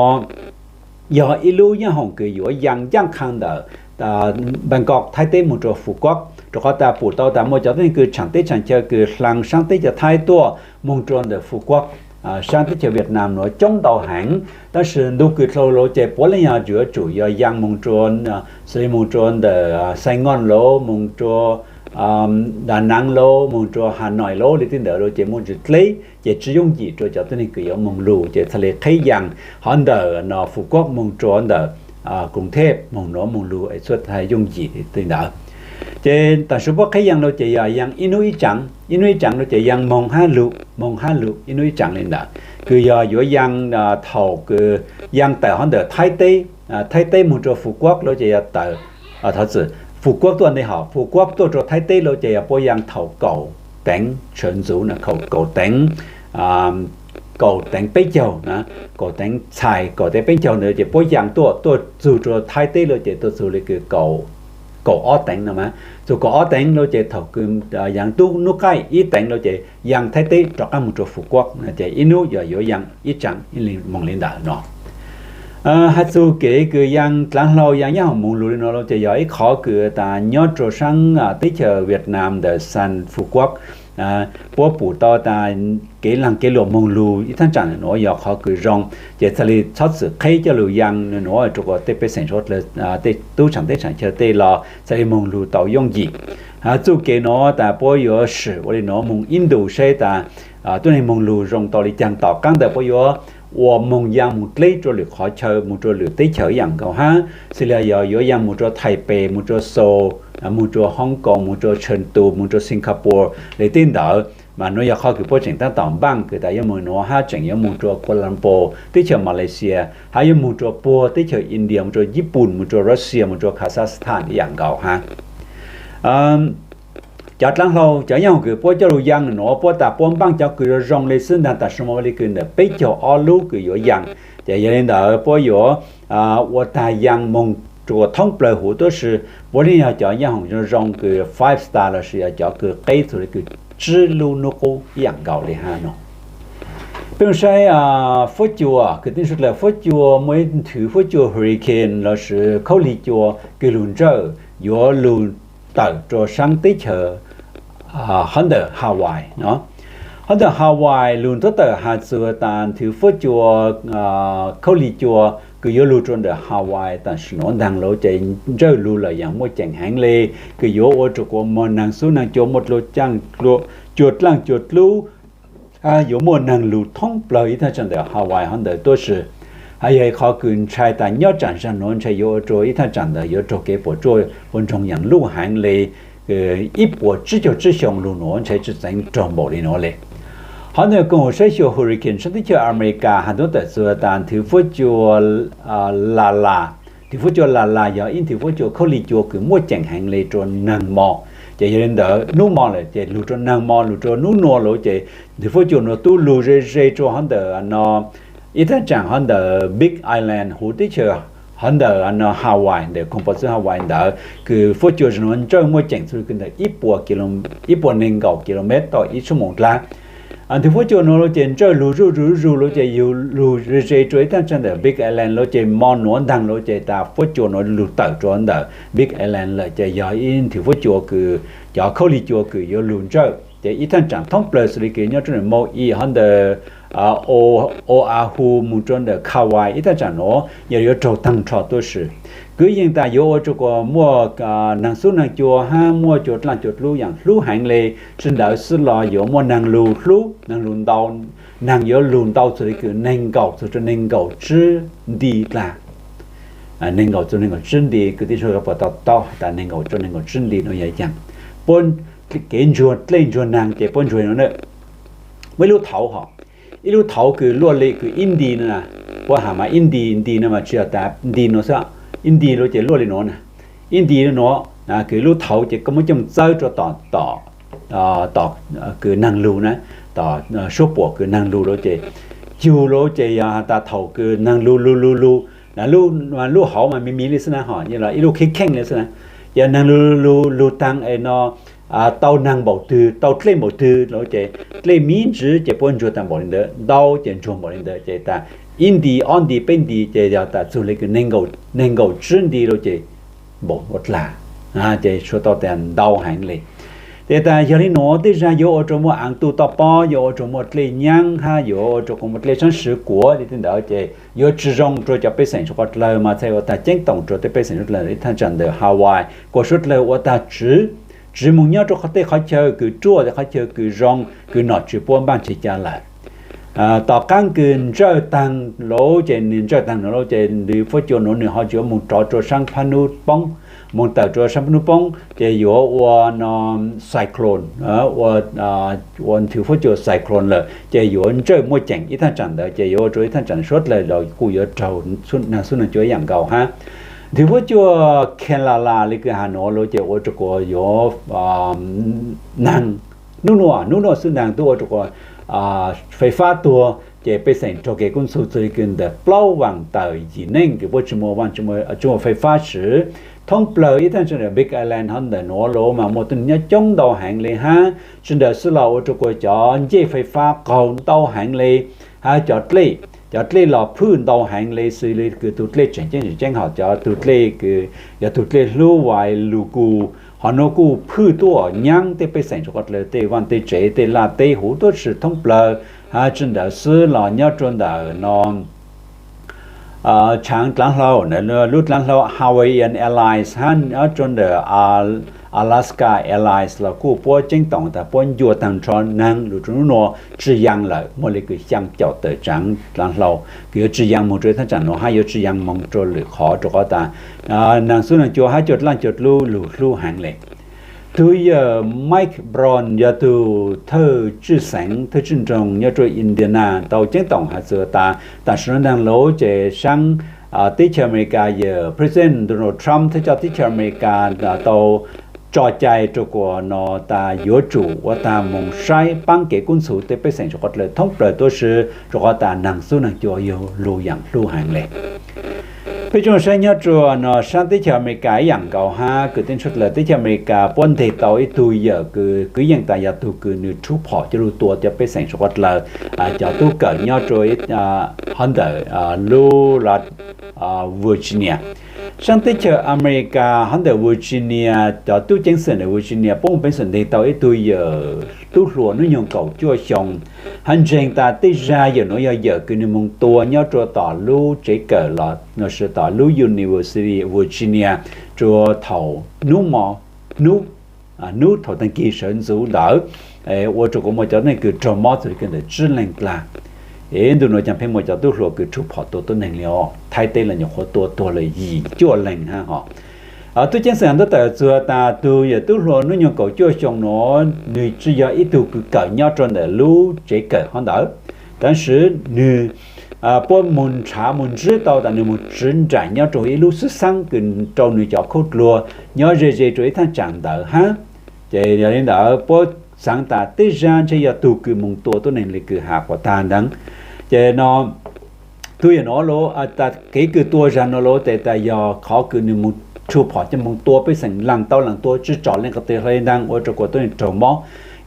yog ib lub nyaab hoom kws yuav yaa ncaaj qha ntawm Bangkok Thaib teb moog rua Phú Quốc rua Rau qhov tas pum tau tas muaj cov tib neeg kws tshaam teb tshaam chaw kws hlaa saab teb chaws Thaib tuaj moog rua ntawm Fuv Kuab, saab teb chaws Vietnam nuav coob ntau heev, tab sis ntu kws dlhau lawm ces puav leej yog yuav tsum yog yaa moog rua, xws li moog rua ntawm Saigon lawm, moog rua Đà Nẵng lawm, moog rua Hà Nội lawm, li teb ntawd lawm ces muaj ntsis dleb ces tsi yooj yim rua cov tib neeg kws yuav moog lug, ces txhad li qheb yaa hov ntawm no Fuv Kuab moog rua ntawm Kruv Theb moog nuav moog lug es txhad yooj yim li ntawd. Ces tam sim puab qheb yaa lawm ces yog yaa ib nub ib tsaav, ib nub ib tsaav lawm ces yaa moog hab lug, moog hab lug, ib nub ib tsaav li ntawd, kws yog yuav yaa thaum kws yaa tawm hov ntawm Thaib teb, Thaib teb moog rua Fuv Kuab lawm ces yog tawm, thov txim, Fuv Kuab tuaj ntej hov, Fuv Kuab tuaj rua Thaib teb lawm ces yog puab yaa thaum kaum teev tshav ntxuv na, kaum teev, kaum teev peb caug na, kaum teev txhais kaum teev peb caug ntawd ces puab yaa tuaj, tuaj txug rua Thaib teb lawm ces tuaj txug li kws kaum ob teev no mas, txug kaum ob teev lawm ces thaum kws yaa tub nub qaij ib teev lawm ces yaa Thaib teb rov qaab moog rua Fuv Kuab, ces ib nub yog yuav yaa ib tsaav, ib li moog li ntawd no. Has txug kev kws yaa dlaav hlau yaa yaaj hoom moog lug li no lawm ces yog ib qhov kws tas nyob rua saab teb chaws Vietnam ntawm San Fuv Kuab, puab pum tau tas kev laag kev luam moog lug ib thaj tsaam nuav yog qhov kws zoo, ces txhad li txhob txwm qheb coj lug yaa nuav rua tej pej xeem suav dlawg, tej tub tshaam teb tshaam chaw tej los txhad li moog lug tau yooj yim. Has txug kev nuav tas puab yuav swm ua li nuav moog ib ntus seb tas tub neeg moog lug zoo tau li caag. Tom qaab ntawd puab yuav ua moog yaa moog dleb rua lwm qhov chaw, moog rua lwm teb chaws ib yaam nkaus hab, xws li yog yuav yaa moog rua Thaib Pes, moog rua Seoul, moog rua Hong Kong, moog rua Chengdu, moog rua Singapore li teb ntawd, mas nuav yog qhov kws puab tseem taab tom npaaj kws tas yuav moog nuav hab tseem yuav moog rua Kuala Lumpur teb chaws Malaysia, hab yuav moog rua puag teb chaws India, moog rua Yiv Pun, moog rua Russia, moog rua Kazakhstan ib yaam nkaus hab. Cov dlaav hlau cov yaaj hoom kws puab coj lug yaa nuav puab tas puab npaaj cov kws zoo zoo li xwb ntaag tam sim nuav li kws ntawm peb caug ob lub kws yuav yaa. Ces yog li ntawd puab yuav ua taag yaa moog rua thoob plawg huv tuab si, puav leej yog cov yaaj hoom zoo zoo kws five star lossis yog cov kws qeb txug li kws tsib lub nub qub ib yaam nkaus li hab no. Peb saib fuab cua, kws tij sua dlawg fuab cua muaj ib nthwv fuab cua hurricane lossis khaub lig cua kws lug ntsawj yuav lug tawm rua saab teb chaws hov ntawm Hawaii no. Hov ntawm Hawaii lug ntuab tawm has txug tas nthwv fuab cua khaub lig cua kws yuav lug rua ntawm Hawaii tam sim nuav ntaag lawm ces ntsawj lug lawm yaam muaj ceem heev li, kws yuav ua rua kuas muaj naag xub naag cua muaj dlua caaj, cua dlaaj cua dlub, yuav muaj naag lug thoob plawg ib thaj tsaam ntawm Hawaii hov ntawd tuab si. Hab yog qhov kws ntshai tas nyob tsaam zag nuav ntshai yuav ua rua ib thaj tsaam ntawd yuav raug kev puam tsuaj puas ntsoog yaam luj heev li, ib puas tsib caug tsib xyoo lug nuav ntshai tsi txeev raug npaum li nuav li. Hov ntawm koom haum saib xyuas hurricane saab teb chaws America has ntuab tawm txug tas nthwv fuab cua Lala. Nthwv fuab cua Lala yog ib nthwv fuab cua khaub lig cua kws muaj ceem heev li rua naag mo. Ces yog li ntawd nub mo lawm ces lug rua naag mo, lug rua nub nua lawm ces nthwv fuab cua nuav tub lug ze ze rua hov ntawm no ib thaj tsaam hov ntawm Big Island huv teb chaws hov ntawm no Hawaii ntawm koog pov txwv Hawaii ntawd kws fuab cua zag nuav ntsawj muaj ceem txug li kws ntawm ib puas neeg nkaum kilomev tau ib xuab moos dlab. Nthwv fuab cua nuav lawm ces ntsawj lug zuj zus zuj zus lawm ces yug lug ze ze rua ib thaj tsaam ntawm Big Island lawm ces mo nuav ntaag lawm ces tas fuab cua nuav lug tawm rua ntawm Big Island lawm ces yog ib nthwv fuab cua kws cov khaub lig cua kws yuav lug ntsawj ces ib thaj tsaam thoob plawg xws li kws nyob rua ntawm Maui hov ntawm Oahu moog rua ntawm Kauai ib thaj tsaam nuav yog yuav raug taag nrho tuab si. Kwv yees tas yuav ua rua kuas muaj naag xub naag cua hab muaj cua dlaaj cua dlub yaam hlub heev li. Tsi ntawd xwb los yuav muaj naag lug hlub, naag lug ntau, naag yuav lug ntau txug li kws neeg nkaum txug rua neeg nkaum tsib nti dlaag. Neeg nkaum txug neeg nkaum tsib nti, kws tij sua puas tau taub has tas neeg nkaum rua neeg nkaum tsib nti nuav yog yaam puab kev ntsuag dlej ntsuag naag ces puab ntsuag nuav na. Muaj ib lub thauv hov, ib lub thauv kws luaj li kws ib nti no na, puab has mas ib nti, nti no mas tsi yog tas nti nuav xwb, ib nti lawm ces luaj li nuav na, ib nti nuav, kws lub thauv ces koj muab coj txawb rua tom, tom kws naag lug na, tom suab puam kws naag lug lawm ces, yug lawm ces yog has tas thaum kws naag lug lug lug lug, lub hauv mas miv miv li xwb na hov, yog los ib lub kheej kheej li xwb na, ces naag lug lug lug taag es no tau naag npaum twg tau dlej npaum twg lawm ces dlej miv ntsis ces puab ntsuag tas npaum li ntawd, ntau ces ntsuag npaum li ntawd ces tas ib nti ob nti peb nti ces yog tas txug li kws neeg nkaum tsib nti lawm ces npaum ua dlaag. Ces suav tau tias ntau heev li. Ces tas yog li nuav tej zag yuav ua rua muaj aav tu toj pob, yuav ua rua muaj dlej nyaab hab yuav ua rua kuas muaj dlej saab swv kuav li tej ntawd ces yuav tsi zoo rua cov pej xeem suav dlawg mas txhais ua tag ceeb toom rua tej pej xeem suav dlawg ib thaj tsam ntawm Hawaii kuas suav dlawg ua tag tswv, tswv moog nyob rua tej qhov chaw kws ruaj, tej qhov chaw kws zoo, kws nom tswv puab npaaj tseg ca lawm. Tom qaab kws ntsawj taag lawm ces nwg ntsawj taag nuav lawm ces ntws fuab cua nuav nwg ho yuav moog rov rua saab phab nub poob, moog tawm rua saab phab nub poob ces yuav ua no cyclone, ua ntws fuab cua cyclone lawm ces yuav ntsawj muaj ceem ib thaj tsam ntawd ces yuav ua rua ib thaj tsam suav dlawg los kuj yuav raug naag xub naag cua ib yaam nkaus hab. Ntws fuab cua Kelala le kws has nuav lawm ces ua rua kuas yuav naag, nub nua, nub nua xwb naag tub ua rua kuas fais fab tuag ces pej xeem raug kev kub ntxhov txug le kws ntawm plaub vaam tawm yim neej kws puab tsi muaj, tsi muaj fais fab swv thoob plawg ib thaj tsam ntawm Big Island hov ntawm nuav lawm mas muaj tuab neeg nyob coob ntau heev le hab. Tsi ntawd xwb los ua rua kuas cov ncej fais fab qaug ntau heev le hab cov dlej, cov dlej los phwj ntau heev le xws le kws tug dlej tseem ceeb tseem ceeb hos cov tug dlej kws yog tug dlej hlub vais lug kug hov nuav kuj phwj tuaj nyaab tej pej xeem suav dlawg tej vaaj tej tsev tej laj teb huv tuab si thoob plawg hab. Tsi ntawd xwb los nyob rua ntawm no tshaav dlaav hlau, lub dlaav hlau Hawaiian Airlines hab nyob rua ntawm Alaska Airlines los kuj puab ceeb toom tas puab ncua taag nrho naag lug rua nub nua tsi yaa lawm, muaj le kws xyaa caum tawm tshaav dlaav hlau kws yuav tsi yaa moog rua ib thaj tsam nuav hab yuav tsi yaa moog rua lwm qhov rua qhov tas naag xub naag cua hab cua dlaaj cua dlub lug hlub heev le. Tug yawm Mike Braun yog tug thawj tswj xeev, thawj tswj nroog nyob rua Indiana tau ceeb toom has txug tas tam sim nuav naag lawm ces saab teb chaws America yawm President Donald Trump thawj coj teb chaws America tau tso cai rua kuas no tas yuav tsum ua taag moog saib paab kev kub ntxhov tej pej xeem suav dlawg thoob plawg tuab si rua qhov tas naag xub naag cua yog lug yaam hlub heev le. Peb tsoom saib nyob rua no saab teb chaws America ib yaam nkaus hab kws teeb suav dlawg teb chaws America puab nteg tau ib tug yawm kws kwv yeej tas yog tug kws nws rhuv phom coj lug tua cov pej xeem suav dlawg cov tub kawm nyob rua hov ntawm lub Virginia. Saab teb chaws America hov ntawm Virginia, cov tub ceev xwm ntawm Virginia puab moog peev xwm nteg tau ib tug yawm tub hluas hnub nyoog kaum cuaj xyoo hab ntseeg tas tej zag yawm nuav yog yawm kws nws moog tua nyob rua tom lub tsev kawm los no sis tom lub University Virginia rua thaum nub mo, nub, nub thaum taag kis sawv ntxuv ntawd ua rua kuas muaj cov neeg kws raug mob txug le kws ntawm tsib leeg dlaag. Es ntu nuav caag pheej muaj cov tub hluas kws rhuv phom tua tuab neeg le os, Thaib teb los nyuam qhuav tua tuag lawm yim cuaj leeg hab hos. Tub ceev xwm ntawd tawm txug tas tug yawm tub hluas hnub nyoog kaum cuaj xyoo nuav nwg tsi yog ib tug kws kawm nyob rua ntawm lub tsev kawm hov ntawd, tab sis nwg puab moog nrhav moog ntsib tau tas nwg moog tsiv nraim nyob rua ib lub xwb xaab kws rua nwg cov khaub dluag nyob ze ze rua ib thaj tsam ntawd hab. Ces yog le ntawd puab xaav tas tej zag ntshe yog tug kws moog tua tuab neeg le kws has quas taag ntawd. Ces no tug yawm nuav lawm tas kev kws tua zag nuav lawm tes tas yog qhov kws nwg moog rhuv phom coj moog tua pej xeem laag tau laag tua tsi tsom leej qhov twg hlo le ntag ua rua kuas tuab neeg raug mob.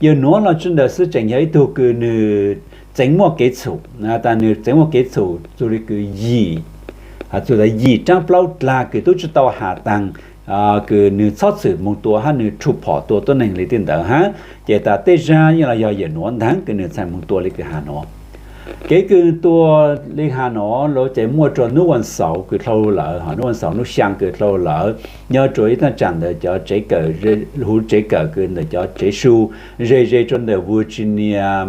Yawm nuav los tsi ntawd xwb tseem yog ib tug kws nwg txeev muaj kev txhum, tas nwg txeev muaj kev txhum txug le kws yim, txug tas yim raab plaub dlaag kws tub tsi tau has taag kws nwg txhob txwm moog tua hab nwg rhuv phom tua tuab neeg le tej ntawd hab. Ces tas tej zag yeej los yog yawm nuav ntag kws nwg txhaj moog tua le kws has nuav. Kev kws tua le has nuav lawm ces muaj rua nub vas xaum kws dlhau lawm, nub vas xaum nub xyaa kws dlhau lawm, nyob rua ib thaj tsam ntawm cov tsev kawm, huv tsev kawm kws ntawm cov tsev su ze ze rua ntawm Virginia,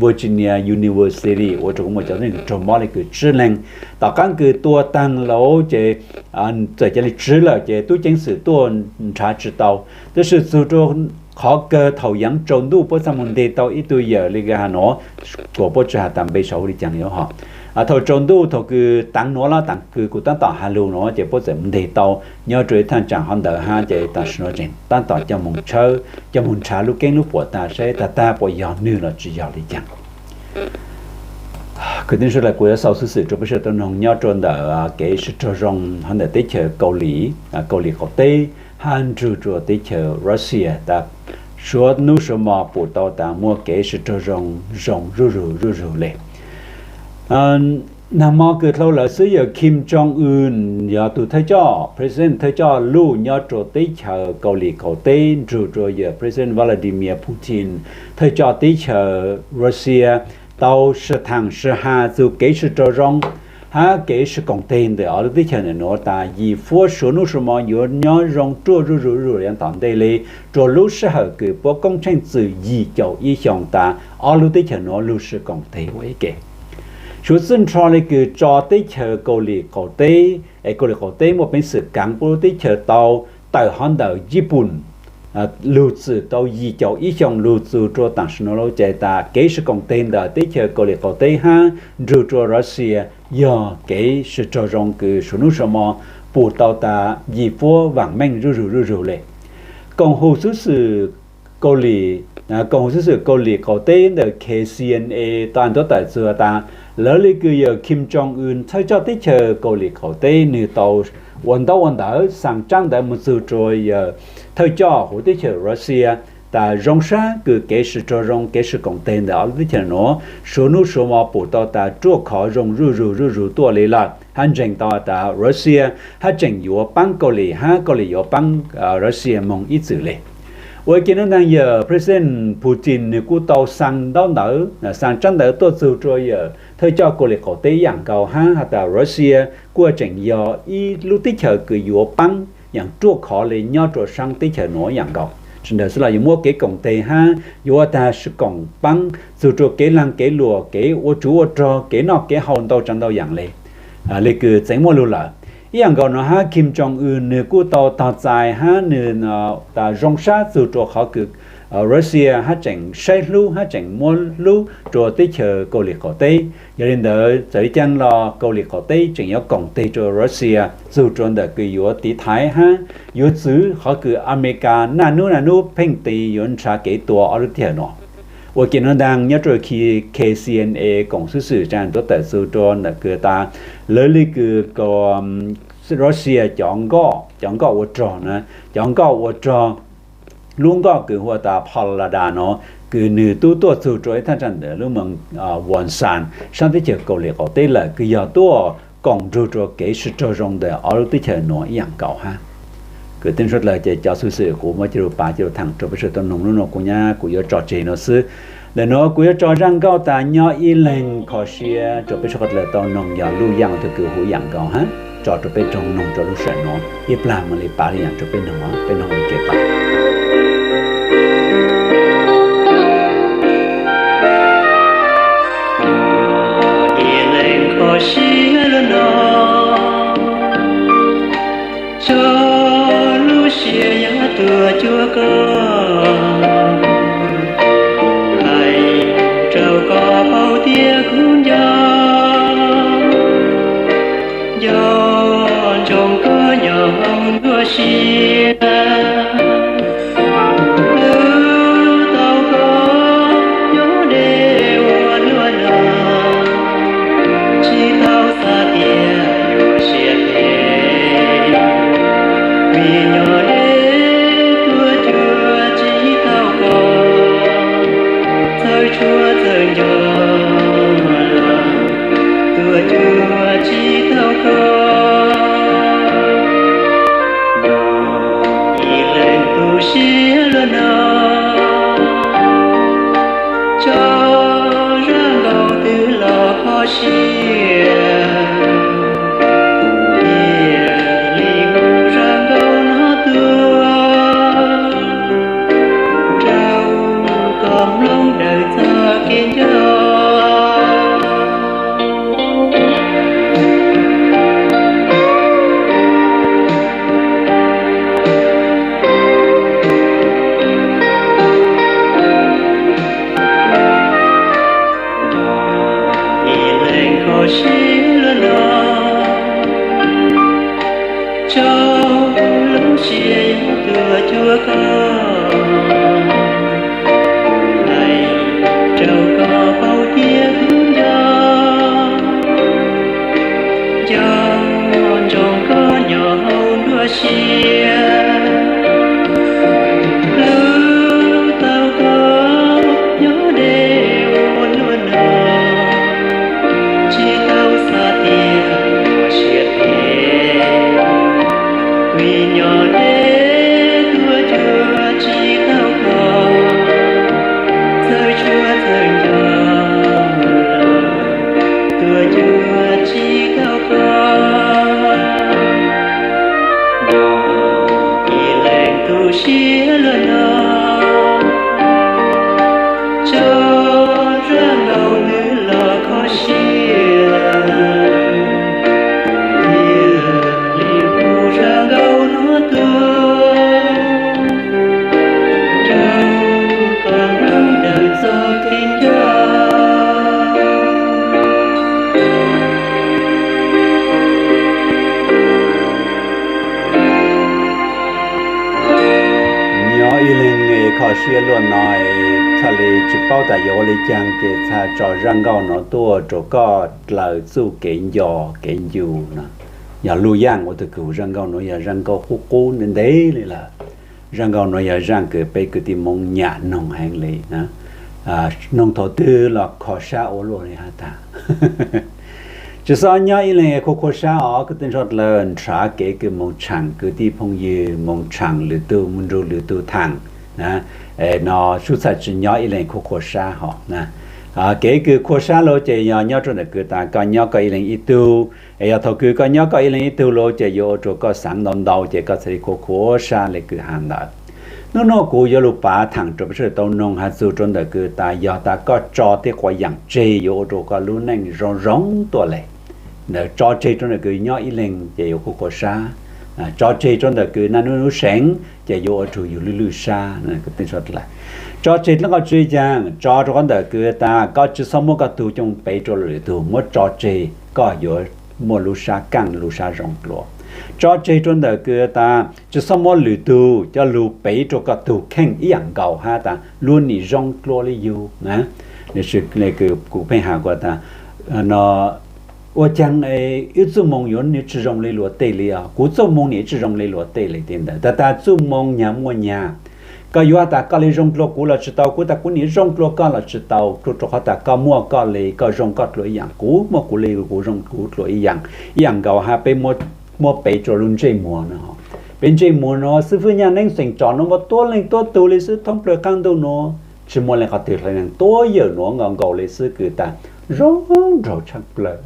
Virginia University ua rua kuas muaj cov neeg raug mob le kws tsib leeg. Tom qaab kws tua taag lawm ces txawm ca le tsiv lawm ces tub ceev xwm tuaj nrhav tsi tau. Tab sis txug rua qhov kawg thaum yaav tsaus ntuj puab txhaj moog nteg tau ib tug yawm le kws has nuav, kuas puab tsi has tas npe saud le caag le hos. Thaum tsaus ntuj thaum kws taav nuav lawm taam kws kuv taab tom has lug nuav ces puab txawm nteg tau nyob rua ib thaj tsam hov ntawd hab ces tam sim nuav tseem taab tom coj moog tshawb, coj moog nrhav lub keeb lub puam tas saib tag tag puas yog nwg los tsi yog le caag. Kwv tij sawv daws, kuv yuav xaus xwb xwm rua peb sawv daws tau noog nyob rua ntawm kev sib raug zoo hov ntawm teb chaws Kaus Lim, Kaus Lim qaum teb hab nrug rua teb chaws Russia tas suav nub suav mo pum tau tas muaj kev sib raug zoo, zoo zuj zug zuj zug le. Nag hmo kws dlhau lawm xwb yawg Kim Jong Un yog tus thawj coj, president thawj coj luj nyob rua teb chaws Kaus Lim qaum teb nrug rua yawg president Vladimir Putin thawj coj teb chaws Russia tau sib thaam sib has txug kev sib raug zoo hab kev sib koom teg ntawm ob lub teb chaws ntawm nuav tas yim fuab suav nub suav mo yuav nyob zoo ruaj zuj zus zuj zus yav tom ntej le, rua lub sij hawm kws puab koob tsheej txwm yim caum ib xyoos tas ob lub teb chaws nuav lug sib koom teg ua ib ke. Suav txwj nrho le kws tso teb chaws Kaus Lim qaum teb, es Kaus Lim qaum teb muaj peev xwm kaav puab lub teb chaws tau tawm hov ntawm Yiv Pun lug txwm tau yim caum ib xyoos lug txug rua taam sim nuav lug ces tas kev sib koom teg ntawm teb chaws Kaus Lim qaum teb hab nrug rua Russia yog kev sib raug zoo kws suav nub suav mo pum tau tas yim fuab vaam meej zuj zus zuj zus le. Koom haum xwb xwm Kaus Lim, koom haum xwb xwm Kaus Lim qaum teb ntawm K C N A tau tuab tawm txug tas lawv le kws yawg Kim Jong Un thawj coj teb chaws Kaus Lim qaum teb nwg tau ua ntaub ua ntawv xaa tsaab ntawv moog txug rua yawg thawj coj huv teb chaws Russia tas zoo sab kws kev sib raug zoo kev sib koom teg ntawm ob lub teb chaws nuav suav nub suav mo pum tau tas ruaj khov zoo zuj zus zuj zus tuaj le lawm hab ntseeg tau tas Russia hab tseem yuav paab Kaus Lim hab Kaus Lim yuav paab Russia moog ib txwm le. Ua ke nub ntaag yawg president Putin nwg kuj tau xaa ntaub ntawv, xaa tsaab ntawv tuaj txug rua yawg thawj coj Kaus Lim qaum teb yaam nkaus hab has tas Russia kuj tseem yog ib lub teb chaws kws yuav paab yaam ruaj khov le nyob rua saab teb chaws nuav yaam nkaus. Sawv daws xwb los yuav muab kev koom teg hab yuav ua tag sib koom paab txug rua kev laag kev luam, kev ua tsuv ua rog, kev noj kev haus ntau tsav ntau yaam le, le kws txeev muaj lug lawm. Ib yaam nkaus nuav hab Kim Jong Un nwg kuj tau tog txais hab nwg tas zoo sab txug rua qhov kws Russia hab tseem saib hlub hab tseem muab hlub rua teb chaws Kaus Lim qaum teb. Yog le ntawd txawm le caag los Kaus Lim qaum teb tseem yuav koom teg rua Russia txug rua ntawm kws yuav tiv thaiv hab yuav txwv qhov kws Amelikas naj nub naj nub pheej tes yuav nrhav kev tua ob lub teb chaws nuav. Ua ke nub ntaag nyob rua K C N A koom xwb xwm tsaam tuab tawm txug rua ntawm kws tas lawv le kws Russia cov nkoj, cov nkoj ua rog na, cov nkoj ua rog, lub nkoj kws hu tas Pallada nuav kws nwg tub tuaj txug rua ib thaj tsam ntawm lub moos Wonsan saab teb chaws Kaus Lim qaum teb lawm kws yog tuaj koom nrug rua kev sib raug zoo ntawm ob lub teb chaws nuav ib yaam nkaus hab. Kwv tij sawv dlawg ces cov xwm xwm kuv muab coj lug pav coj lug thaam rua peb sawv daws tau noog lub nuav kuv nyab kuv yuav tso tseg nuav xwb. Ntawm nuav kuv yuav tso zaaj nkauj tas nyob ib leeg kho siab rua peb sawv dlawg tau noog yog luj yaaj tug kws huv yaam nkaus hab tso rua peb tsoom noog rua lub sij hawm nuav ib plag mam li pav le yaam rua peb noog, peb noog ua ke pab. Ib leeg kho siab lug no, tso lub siab yog tuaj cuag koj, hais rau koj paub tias kuv nco, nco ntsoov koj nyob hauv nruab siab. Hlub tau koj nyob deb ua luaj no, tsis tau xav tias yuav siab phem, vim nyob deb tuaj cuag tsis tau koj, txawj tshuav txawj nco los tuaj cuag tsis tau koj. Ib leeg tu siab luaj no, tso zaj nkauj twg los kho siab, thiaj li hu zaj nkauj no tuaj rau koj mloog daws txoj kev nco. Ib leeg kho siab luaj no, tso lub siab yog tuaj cuag koj, hais rau koj paub tias kuv nco, nco ntsoov koj nyob hauv nruab siab. Hlub tau koj nyob deb ua luaj no, tsis tau xav Sia luaj no, txhaj li tsis paub tas yuav ua li caag ces txhaj tso zaj nkauj no tuaj rua koj dlaws txuj kev nco kev ncu no. Yog luj yaaj ua tug kws zaj nkauj nuav yog zaj nkauj qub qub ntev ntev li lawm. Zaj nkauj nuav yog zaj kws peb kwv tij Moob nyam noog heev li na. Noog thaum twg los kho sab ua luaj li hab tas. Tsi xob nyob ib leeg khuv khuv sab os kwv tij ntxhua dlawg, nrhav kev kws moog tshaam kwv tij phooj ywg, moog tshaam lwm tug, moog nrug lwm tug thaam na. No sub txhaj tsi nyob ib leeg khuv khuv sab hov na. Kev kws khuv sab lug ces yog nyob rua ntawm kws tas koj nyob koj ib leeg ib tug, es yog thaum kws koj nyob koj ib leeg ib tug lug ces yuav ua rua koj xaav ntau ntau ces koj txhaj li khuv khuv sab le kws has ntawd. Nub nua kuv yuav lug pav thaam rua peb sawv daws tau noog has txug rua ntawm kws tas yog tas koj tso tej quas yaam tseg yuav ua rua koj lub neej zoo zoo tuaj le. Ntawd tso tseg rua ntawm kws nyob ib leeg ces yuav khuv khuv sab, tso tseg rua ntawm kws naj nub nub seev ces yuav ua rua yug lwj lwj sab. Tso tseg dlab koj tsi caag, tso rua qhov ntawm kws tas koj tsi xob muab koj tug coj pev rua lwm tug, muab tso tseg koj yuav muaj lub sab kaaj lub sab zoo dlua. Tso tseg rua ntawm kws tas tsi xob muab lwm tug coj lug pev rua koj tug kheej ib yaam nkaus hab tas luag nim zoo dlua li yug na. Kuv pheej has kuas tas, no, ua caag wb txuj moo yuav nim tsi zoo li luag tej li os, kuv txuj moo nim tsi zoo li luag tej li tej ntawd. Tas tas txuj moo nyag muaj nyag. Koj yuav has tas koj li zoo dlua kuv los tsi tau, kuv tas kuv nim zoo dlua koj los tsi tau, rua rua qhov tas koj muaj koj li koj zoo koj dlua ib yaam, kuv muaj kuv li kuv zoo kuv dlua ib yaam. Ib yaam nkaus hab peb muab pev rua lub ntsej muag no. Peb ntsej muag nuav xwb fwb nyaj neeb xeem tsom nuav nkaus tuab leej tuab tug li xwb thoob plawg qaab ntuj nuav, tsi muaj leej qhov twg hlawv neeg tuab yawm nuav nkaus nkaus li xwb kws tas zoo nraug tshaj plawg.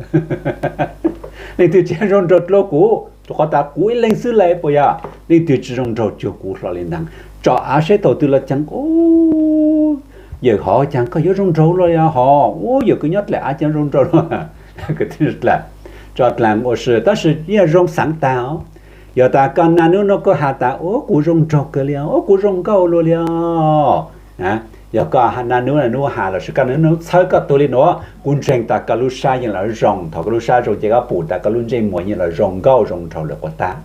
Leej twg tsi zoo nraug dlua kuv, rua qhov tas kuv ib leeg xwb le puas yog? Leej twg tsi zoo nraug cuag kuv hlo li ntag. Tsom av saib thaum twg los caag, yawm hov caag koj yuav zoo nraug luaj li hov, u yawm kws nyob dlaim av caag zoo nraug luaj. Tso dlaag ua si tab sis yeej zoo xaav tag os. Yog tas koj naj nub nua koj has tas u kuv zoo nraug kawg li os, u kuv zoo nkauj luaj li os. Yog koj naj nub nub has lossis koj naj nub txhawb koj tug li nuav, kuv ntseeg tas koj lub sab yeej los zoo. Thaum koj lub sab zoo ces koj pum tas koj lub ntsej muag yeej los zoo nkauj zoo nraug lawm quas tag.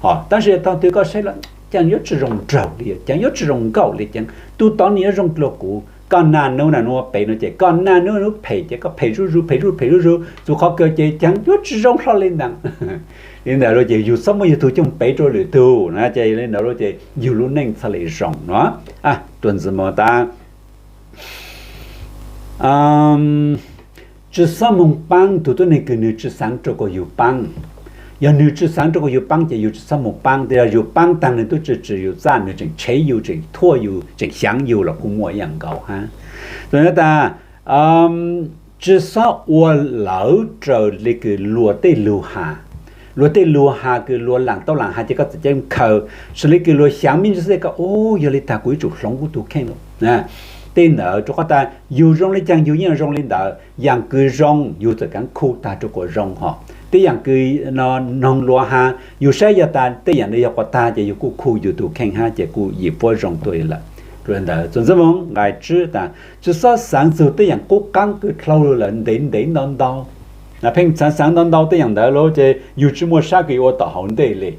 Tab sis thaum twg koj saib los caag yuav tsi zoo nraug li, caag yuav tsi zoo nkauj li, caag tug tod nim yuav zoo dlua kuv. Koj naj nub naj nub pem no ces koj naj nub nub phem ces koj phem zuj zus phem zuj phem zuj zus, txug qhov kawg ces caag yuav tsi zoo hlo li ntag. Li ntawd lawm ces yug xob muab yug tug coj pev rua lwm tug na, ces li ntawd lawm ces yug lub neej txhaj li zoo no. Tuam ntxwv moog tas tsi xob moog paab tug tuab neeg kws nwg tsi xaav rua kuas yug paab. Yog nwg tsi xaav rua kuas yug paab ces yug tsi xob moog paab, yog yug paab taag nwg tub tsi tsi yug txaj, nwg tseem tshev yug, tseem thuam yug, tseem xyaav yug los kuj muaj ib yaam nkaus hab. Txug tas tsi xob ua lawv raws li kws luag tej lug has. Luag tej lug has kws luag laam tau laam has ces koj txawm ceeb khaws, xws li kws luag xyaav me ntsis xwb koj u, yog li tag kuv yuav tsum hloov kuv tug kheej lawm. Tej ntawd rua qhov tas yug zoo li caag yug yeej zoo li ntawd, yaam kws zoo yug txawm kaav khu tag rua kuas zoo hov. Tej yaam kws noog luag has yug saib yog tas tej yaam ntawd yog quas tag ces yug kuj khu yug tug kheej hab ces kuj yim puab zoo tuaj li lawm. Ua li ntawd txuas ntxiv moog nqai tsib tas tsi xob xaav txug tej yaam qub qaab kws dlhau lug lawm ntev ntev ntau ntau. Pheej xaav xaav ntau ntau tej yaam ntawd lawm ces yug tsi muaj sab kws yuav ua tom hauv ntej li.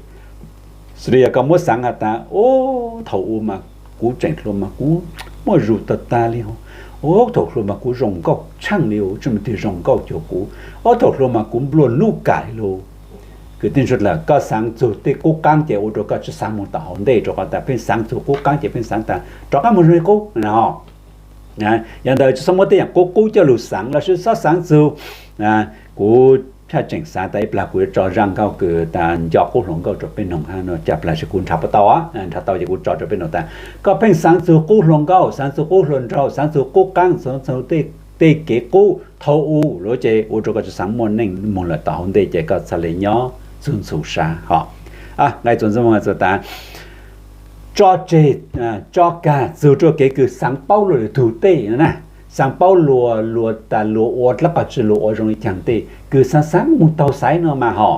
Xws li yog koj muab xaav has tas, ub, thaum u mas kuv tseem hluas mas kuv muaj zug tag tag li hov. Ub, thaum hluas mas kuv zoo nkauj tshaaj li, tsi muaj twg zoo nkauj cuag kuv. Ub, thaum hluas mas kuv nplua nuj kam li lug. Kwv tij ntxhua dlawg, koj xaav txug tej qub qaab ces ua rua koj tsi xaav moog tom hauv ntej rua qhov tas pheej xaav txug qub qaab ces pheej xaav tas rov qaab moog zoo li qub. Yog ntawd tsi xob muab tej yaam qub qub coj lug xaav lossis xob xaav txug. Kuv tshaj tseem xaav tas ib plag kuv yuav tso zaj nkauj kws tas nco qub hluas nkauj rua peb noog hab no, tshaj plag kuv nrhav puas tau, nrhav tau ces kuv tso rua peb noog tas koj pheej xaav txug qub hluas nkauj, xaav txug qub hluas nraug, xaav txug qub qaab, xaav txug tej kev qub thaum u lawm ces ua rua koj tsi xaav muaj neej moog lawm tom hauv ntej ces koj txhaj li nyob txug ntxhua sab hov. Nqai txuas ntxiv moog txug tas tso tseg, tso kag txug rua kev kws xaav paub luag lwm tug tej na. Xaav paub luag, luag tas luag ua dlaab qhov tsi, luag ua zoo li caag tej kws xaav xaav moog taug xaiv no mas hov.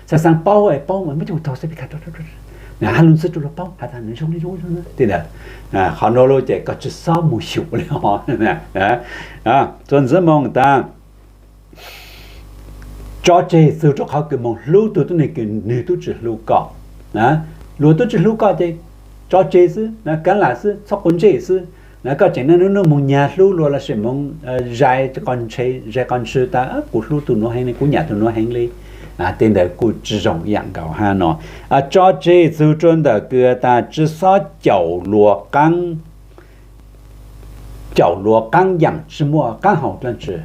Xaav xaav paub, paub mas muab coj taug xaiv peb kag, hab lug ntxwb rua luag paub has tas nws zoo li zoo li tej ntawd. Qhov nuav lawm ces koj tsi xob moog xyum li hov. Txuas ntxiv moog tas tso tseg txug rua qhov kws moog hlub tug tuab neeg kws nwg tub tsi hlub koj. Luag tub tsi hlub koj ces tso tseg xwb na, kav lam xwb, txhob quav ntsej xwb na. Koj tseem niaj hnub hnub moog nyag hlub luag lossis moog zais qos ntshe, zais qos ntshw tas kuv hlub tus nuav heev li, kuv nyam tus nuav heev li. Tej ntawd kuj tsi zoo ib yaam nkaus hab no. Tso tseg txug rua ntawm kws tas tsi xob caum luag qaab, caum luag qaab yaam tsi muaj qaab hau dlaab tsi.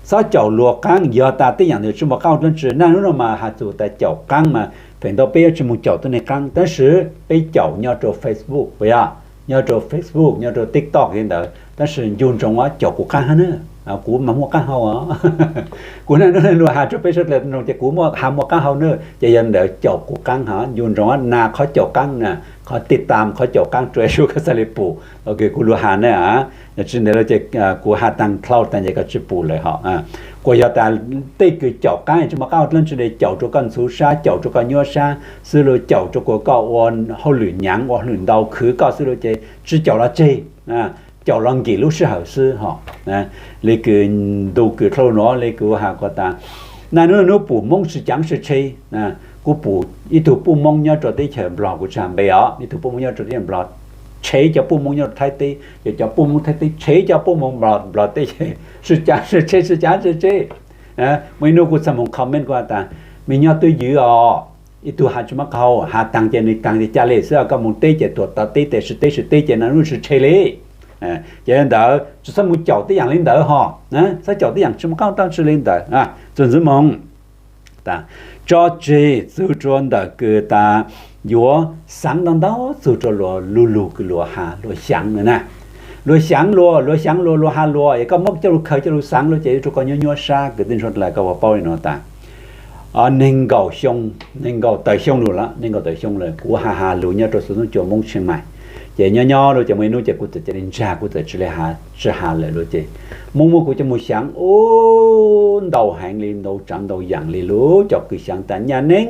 Xob caum luag qaab yog tas tej yaam ntawd tsi muaj qaab hau dlaab tsi. Naj nub no mas has txug tas caum qaab mas feem ntau peb yuav tsi moog caum tuab neeg qaab, tab sis peb caum nyob rua Facebook puas yog, nyob rua Facebook, nyob rua TikTok li ntawd, tab sis ncu ntsoov caum kuv qaab hab na. Kuv mas muaj qaab hau os. Kuv naj nub luag has rua peb suav dlawg nroo ces kuv muaj, has muaj qaab hau na, ces yog ntawd caum kuv qaab hab, ncu ntsoov na, qhov caum qaab na, qhov tiv tam qhov caum qaab rua sub koj xaav le pum. Ok, kuv luag has na. Tsi ntawd lawm ces kuv has taag dlhau taag ces koj tsi pum lawm hos. Kuas yog tas tej kws caum qaab tsi muaj qaab hau dlaab tsi, caum rua koj ntxhuv sab, caum rua koj nyuaj sab xwb lug, caum rua kuas koj ua hauj lwm nyaav, ua hauj lwm ntau khwv koj xwb lug ces tsi caum los tseg, caum los nkim lub sij hawm xwb hos. Li kws ntu kws dlhau nuav li kuv has kuas tas naj nub nub pum Moob sib caav sib tshe. Kuv pum ib tug puj Moob nyob rua teb chaws Nplog, kuv tsi has npe os, ib tug puj Moob nyob rua teb chaws Nplog tshev cov puj Moob nyob rua Thaib teb, ces cov puj Moob Thaib teb tshev cov puj Moob Nplog, Nplog teb ces sib caav sib tshe, sib caav sib tshe. Muaj ib nub kuv txhaj moog comment kuv has tas, me nyob twb ywv os, ib tug has tsi muaj qaab hau, has taag ces nwg taag ces ca le xwb, koj moog teb ces tuam tau teb, tes sib teb sib teb ces naj nub sib tshe li. Ces li ntawd tsi xob moog caum tej yaam li ntawd hos, xob caum tej yaam tsi muaj qaab hau dlaab tsi li ntawd. Txuas ntxiv moog tas tso tseg txug rua ntawm kws tas yuav xaav ntau ntau txug rua luag lug lug kws luag has luag xyaav na. Luag xyaav luag, luag xyaav luag, luag has luag, es koj muab coj lug khaws coj lug xaav lug ces yuav rua koj nyuaj nyuaj sab. Kwv tij Ntsuag Dlawg, koj puas paub li no tas neeg nkaum xyoo, neeg nkaum tawm xyoo lug lawm, neeg nkaum tawm xyoo lawm kuv has has lug nyob rua xuv tooj cua Moob Tsheej Maim. Ces nyob nyob lug ces muaj ib nub ces kuv txawm cia li ntsag, kuv txawm tsi le has, tsi has lawm lug ces Moob muab kuv coj moog xyaav ub ntau heev li, ntau tsaav ntau yaam li lug. Cov kws xyaav tas nyaj neeb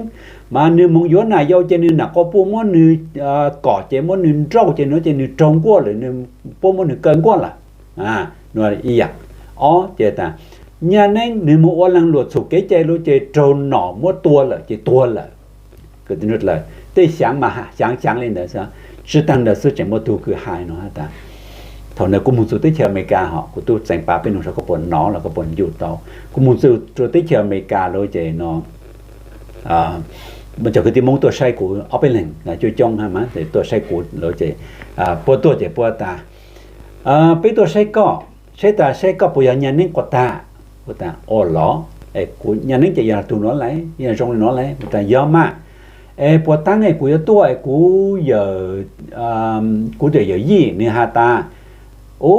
mas nwg moog yuav nam yau ces nwg nam quas puj muab nwg kom ces muab nwg nrauj ces nwg ces nwg raug nkuaj lawm, nwg puab muab nwg kaw nkuaj lawm. Ib yaam. Ob ces tas nyaj neeb nwg moog ua laag luam txhum kev cai lug ces raug nom muab tua lawm ces tuag lawm. Tej xyaav mas xyaav xyaav li ntawd xwb. Tsi taag ntawd xwb tseem muaj tug kws hais no tas, thaum ntawd kuv moog txug teb chaws Amelikas hos, kuv tub txeev pav peb nug saib koj puas nov los koj puas ncu tau. Kuv moog txug rua teb chaws Amelikas lug ces no muaj cov kwv tij Moob tuaj saib kuv ob peb leeg, coob coob hab mas tuaj saib kuv lawm ces puab tuaj ces puab tas, peb tuaj saib koj, saib tas saib koj puas yog nyaj neeb quas tag. Kuv tas, o los, es kuv nyaj neeb ces yog tug nuav lauj, yog zoo li nuav lauj? Kuv tas yog mas. Es puas taab es kuv yuav tuaj es kuv yawm, kuv yawm yij nwg has tas, u,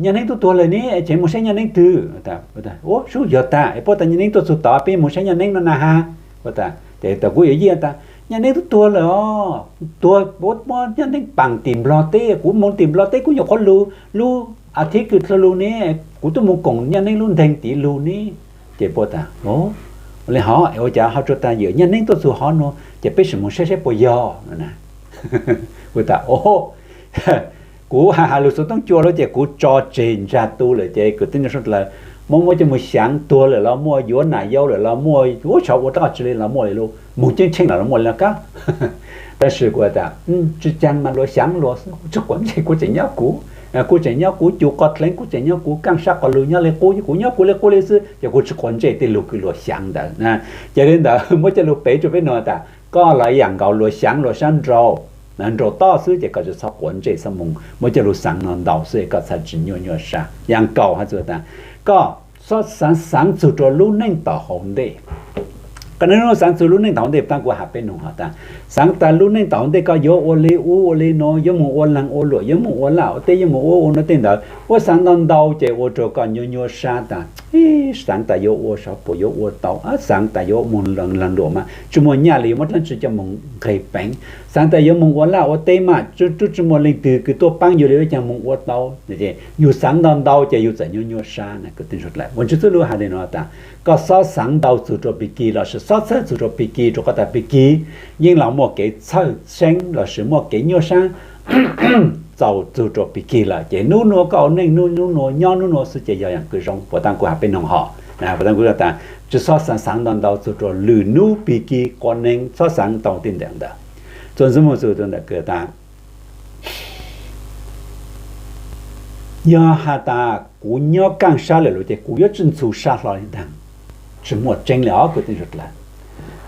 nyaj neeb tub tuag lawm ne, es tseem moog saib nyaj neeb twg? U, sub yog tag, es puab tas nyaj neeb tuaj txug tod, peb moog saib nyaj neeb no na has. Kuv tas, ces tas kuv yawm yij tas nyaj neeb tub tuag lawm os, tuag, puab muab nyaj neeb paam tim Nplog teb, kuv moog tim Nplog teb kuv nyuam qhuav lug lub a thib kws dlhau lug ne, kuv tub moog koom nyaj neeb lub nteeg tim lug ne. Ces puab tas, ua li hov es ua cas ho rua tas yawm nyaj neeb tuaj txug hov nuav, ces peb sim moog saib saib puas yog no na. Kuv tas, o, kuv has has lug xuv tooj cua lawm ces kuv tso tseg ntsag tu lawm ces kwv tij Ntsuag Dlawg, muab muab coj moog xyaav tuag lawm los muaj, yuav nam yau lawm los muaj, ua tsov ua rog tsi li los muaj li lub, moog ceeb tsheej los los muaj li no kab. Tab sis kuv tas, tsi caag mas luag xyaav luag xwb, kuv tsi quav ntsej, kuv tseem nyob kuv, kuv tseem nyob kuv cus qos dleev, kuv tseem nyob kuv kaaj sab qos lug nyob li qub, kuv nyob kuv li qub li xwb, ces kuv tsi quav ntsej tej lug kws luag xyaav ntawd. Ces li ntawd muab coj lug piv rua peb nug tas koj los ib yaam nkaus, luag xyaav luag sab nraud, nraud toj xwb ces koj tsi txhob quav ntsej, txhob moog muab coj lug xaav no ntau xwb koj txhaj tsi nyuaj nyuaj sab. Ib yaam nkaus has txug tas koj xob xaav xaav txug rua lub neej tom hauv ntej. Koj nub nub xaav txug lub neej tom hauv ntej, taab kuv has peb nug hov tas, xaav tas lub neej tom hauv ntej koj yuav ua li ub ua li nuav, yuav moog ua laag ua luam, yuav moog ua laj ua teb, yuav moog ua ua nuav tej ntawd, puab xaav ntau ntau ces ua rua koj nyuaj nyuaj sab tas, xaav tas yuav ua sav puas yuav ua tau, xaav tas yuav moog laag luam mas tsi muaj nyaj li yuav muab dlaab tsi coj moog nqeg peev, xaav tas yuav moog ua laj ua teb mas tub tsi muaj leej twg kws tuaj paab yug li, yuav caag moog ua tau. Yug xaav ntau ntau ces yug txawm nyuaj nyuaj sab na kwv tij Ntsuag Dlawg. Ua ntsis txuj lug has li no tas, koj xob xaav ntau txug rua Pig Kig lossis xob txhawb txug rua Pig Kig, rua qhov tas Pig Kig yeej los muaj kev txhawj xeeb lossis muaj kev nyuaj sab txaus txug rua Pig Kig lawm, ces nub nua koj ua neej nub nua nyob nub nua xwb ces yog yaam kws zoo. Puas taab kuv has peb nug hov, puas taab kuv tas tsi xob xaav xaav ntau ntau txug rua lwm nub Pig Kig quav neeg, xob xaav ntau tej ntawd ntawd. Txuas ntxiv moog txug rua ntawm kws tas Yog has tas kuv nyob kaaj sab lawm lug ces kuv yuav tsi ntxhov sab hlo li ntag. Tsi muaj tseeb li os kwv tij sawv dlawg.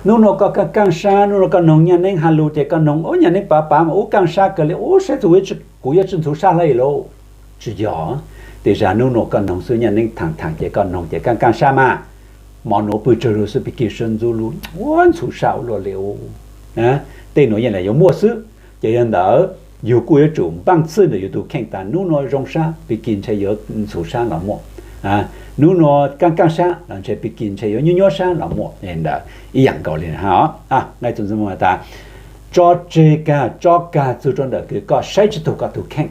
Nub nua koj kaaj kaaj sab, nub nua koj noog Nyaj Neeb has lug ces koj noog ub Nyaj Neeb pav pav mas ub kaaj sab kawg li ub saib txug kuv yuav tsi ntxhov sab hlo li lauj. Tsi yog, tej zag nub nua koj noog xwb Nyaj Neeb thaam thaam ces koj noog ces kaaj kaaj sab mas, mov nuav pw tsawg lug xwb pig kig sab ntxub lug ua ntxhov sab ua luaj li ub. Tej nuav yeej yuav muaj xwb. Ces yog ntawd yug kuj yuav tsum npaaj txhwb ntawm yug tug kheej tas nub nua zoo sab pig kig ntshe yuav ntxhov sab los muaj, nub nua kaaj kaaj sab los ntshe pig kig ntshe yuav nyuaj nyuaj sab los muaj. Ntawd ib yaam nkaus li hab. Nqe txuas ntxiv tas tso tseg kag, tso kag txug rua ntawm kws koj saib tsi taug koj tug kheej.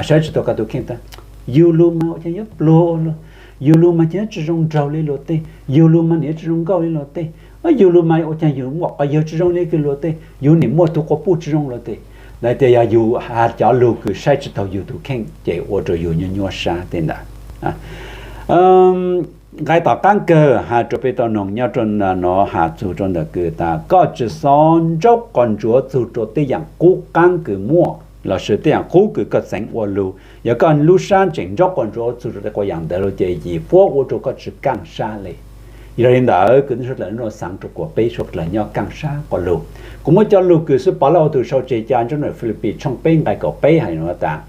Saib tsi taug koj tug kheej tas yug lug mas ua caag yuav pluag, yug lug mas caag yuav tsi zoo nraug li luag tej, yug lug mas nim yuav tsi zoo nkauj li luag tej, yug lug mas ua caag yug muaj qhov yawg tsi zoo li kws luag tej, yug nim muaj tug quas puj tsi zoo luag tej. Ntawd tias yog yug has cov lug kws saib tsi taug yug tug kheej ces ua rua yug nyuaj nyuaj sab tej ntawd. Nqe tom qaab kawg has rua peb tau noog nyob rua nuav has txug rua ntawm kws tas koj tsi xob ntsaub quas ntsuav txug rua tej yaam qub qaab kws muaj lossis tej yaam qub kws koj txeev ua lug. Yog koj lub sab tseem ntsaub quas ntsuav txug rua tej quas yaam ntawd lug ces yim puab ua rua koj tsi kaaj sab li. Yog li ntawd kwv tij sawv dlawg nub nua xaav rua kuas peb sawv dlawg nyob kaaj sab quas lug. Kuv muab cov lug kws sib pov laj ua tug sau tseg ca ntsoov ntawm Filipis tshooj peb nqe kaum peb has li nuav tas,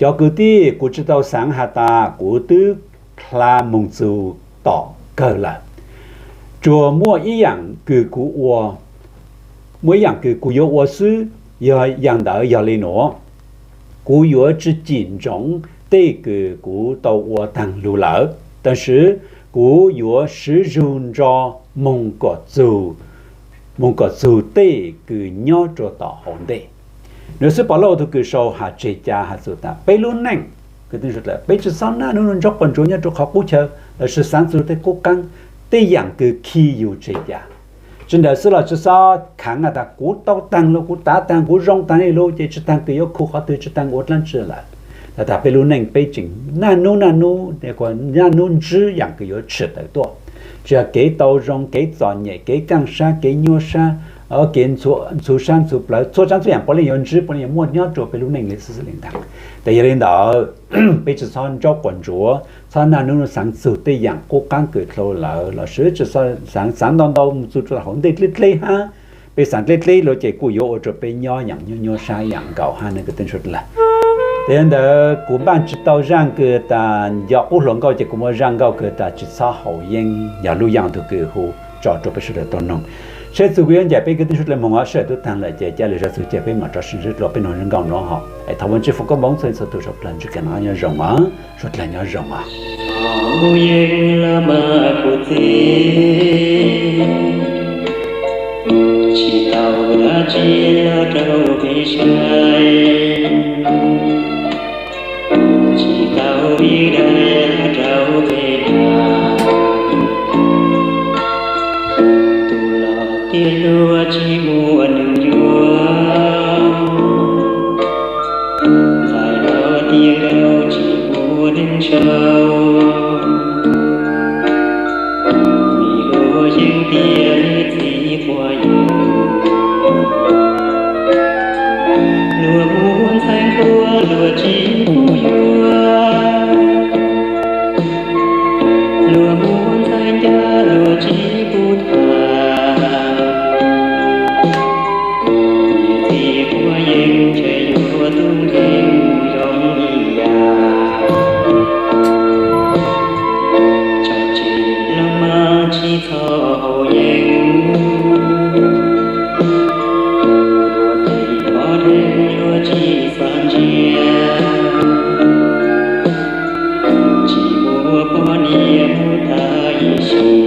cov kwv tij, kuv tsi tau xaav has tas kuv twb dlha moog txug tom kawg lawm. Tsuas muaj ib yaam kws kuv ua, muaj ib yaam kws kuv yuav ua xwb, yog yaam ntawd yog li nuav, kuv yuav tsi cim ntsoov tej kws kuv tau ua taag lug lawm, tab sis kuv yuav siv zug ntso moog kom txug, moog kom txug tej kws nyob rua tom hauv ntej. Nws xib pov laj tug kws sau has tseg ca has txug tas peb lub neej, peb tsi xob naj nub nua ntsaub quas ntsuav nyob rua qhov qub chaw lossis xaav txug tej qub qaab, tej yaam kws khi yug tseg ca. Tsi ntawd xwb los tsi xob khaav has tas kuv tau taag lug, kuv tav taag, kuv zoo taag li lug ces tsi taag kws yuav khu qhov twg, tsi taag ua dlaab tsi lawm. Has tas peb lub neej peb tseem naj nub naj nub, naj nub ntsib yaam kws yuav tshwm tawm tuaj, tsi yog kev tau zoo, kev txom nyem, kev kaaj sab, kev nyuaj sab, kev ntxhov sab ntxhov plawv, txhua tsaab txhua yaam puav leej yuav ntsib, puav leej yuav muaj nyob rua peb lub neej li xwb xwb li ntag. Ces yog li ntawd, peb tsi xob ntsaub quas ntsuav, xob naj nub nua xaav txug tej yaam qub qaab kws dlhau lawm lossis tsi xob xaav, xaav ntau ntau moog txug rua hauv ntej dleb dleb hab. Peb xaav dleb dleb lug ces kuj yuav ua rua peb nyob yaam nyuaj nyuaj sab yaam nkaus hab ne kwv tij sawv dlawg. Ces yog ntawd kuv npaj tsi tau zaaj kws tas nco qub hluas nkauj ces kuv muab zaaj nkauj kws tas tsi xob haus yeeb, yog lub yaam tug kws hu tso rua peb sawv dlawg tau noog. Saib txug kuv yuav ncaim peb kwv tij sawv dlawg moog os, sawv daws tub taag lawm ces ca le sawv txug ces peb maam rov sib ntsib dlua peb noog zaaj nkauj nuav hos. Es thov ua ntsis foom koob moov txhua txhua tug sawv dlawg ntsib kev noj qab nyob zoo os, sawv dlawg nyob zoo os. Tsis tau dab tsi los rau peb saib, tsis tau ib daim los rau peb dag. Tus los tiag luag tsis muaj neeg yuav, ntxhais los tiag nkaus tsis muaj neeg sau. Vim luag yeej tias niam txiv quas yeeb, luag muab ntxhais nquab luag tsis pub yuav, luag muab ntxhais ncaj luag tsis pub tham. Niam txiv quas yeeb ntshe yuav tub nkeeg zoo ib yam. Tso tseg los mas tsis txhob haus yeeb, luag txim pov dheev luag tsis xav ntsia, tsis muaj poj niam mus tag ib sim.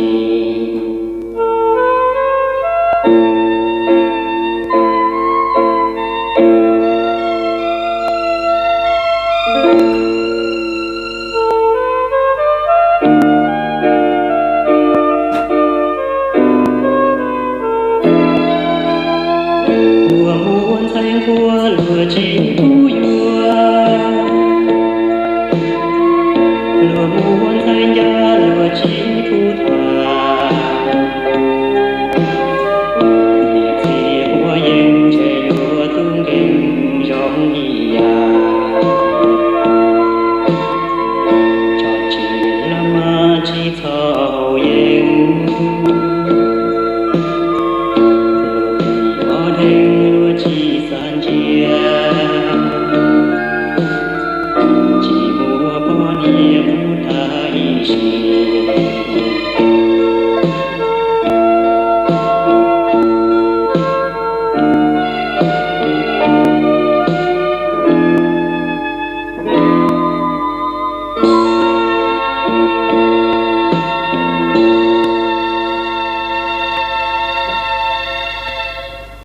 Luag muab ntxhais nquab luag tsis pub yuav, luag muab ntxhais ncaj luag tsis pub tham.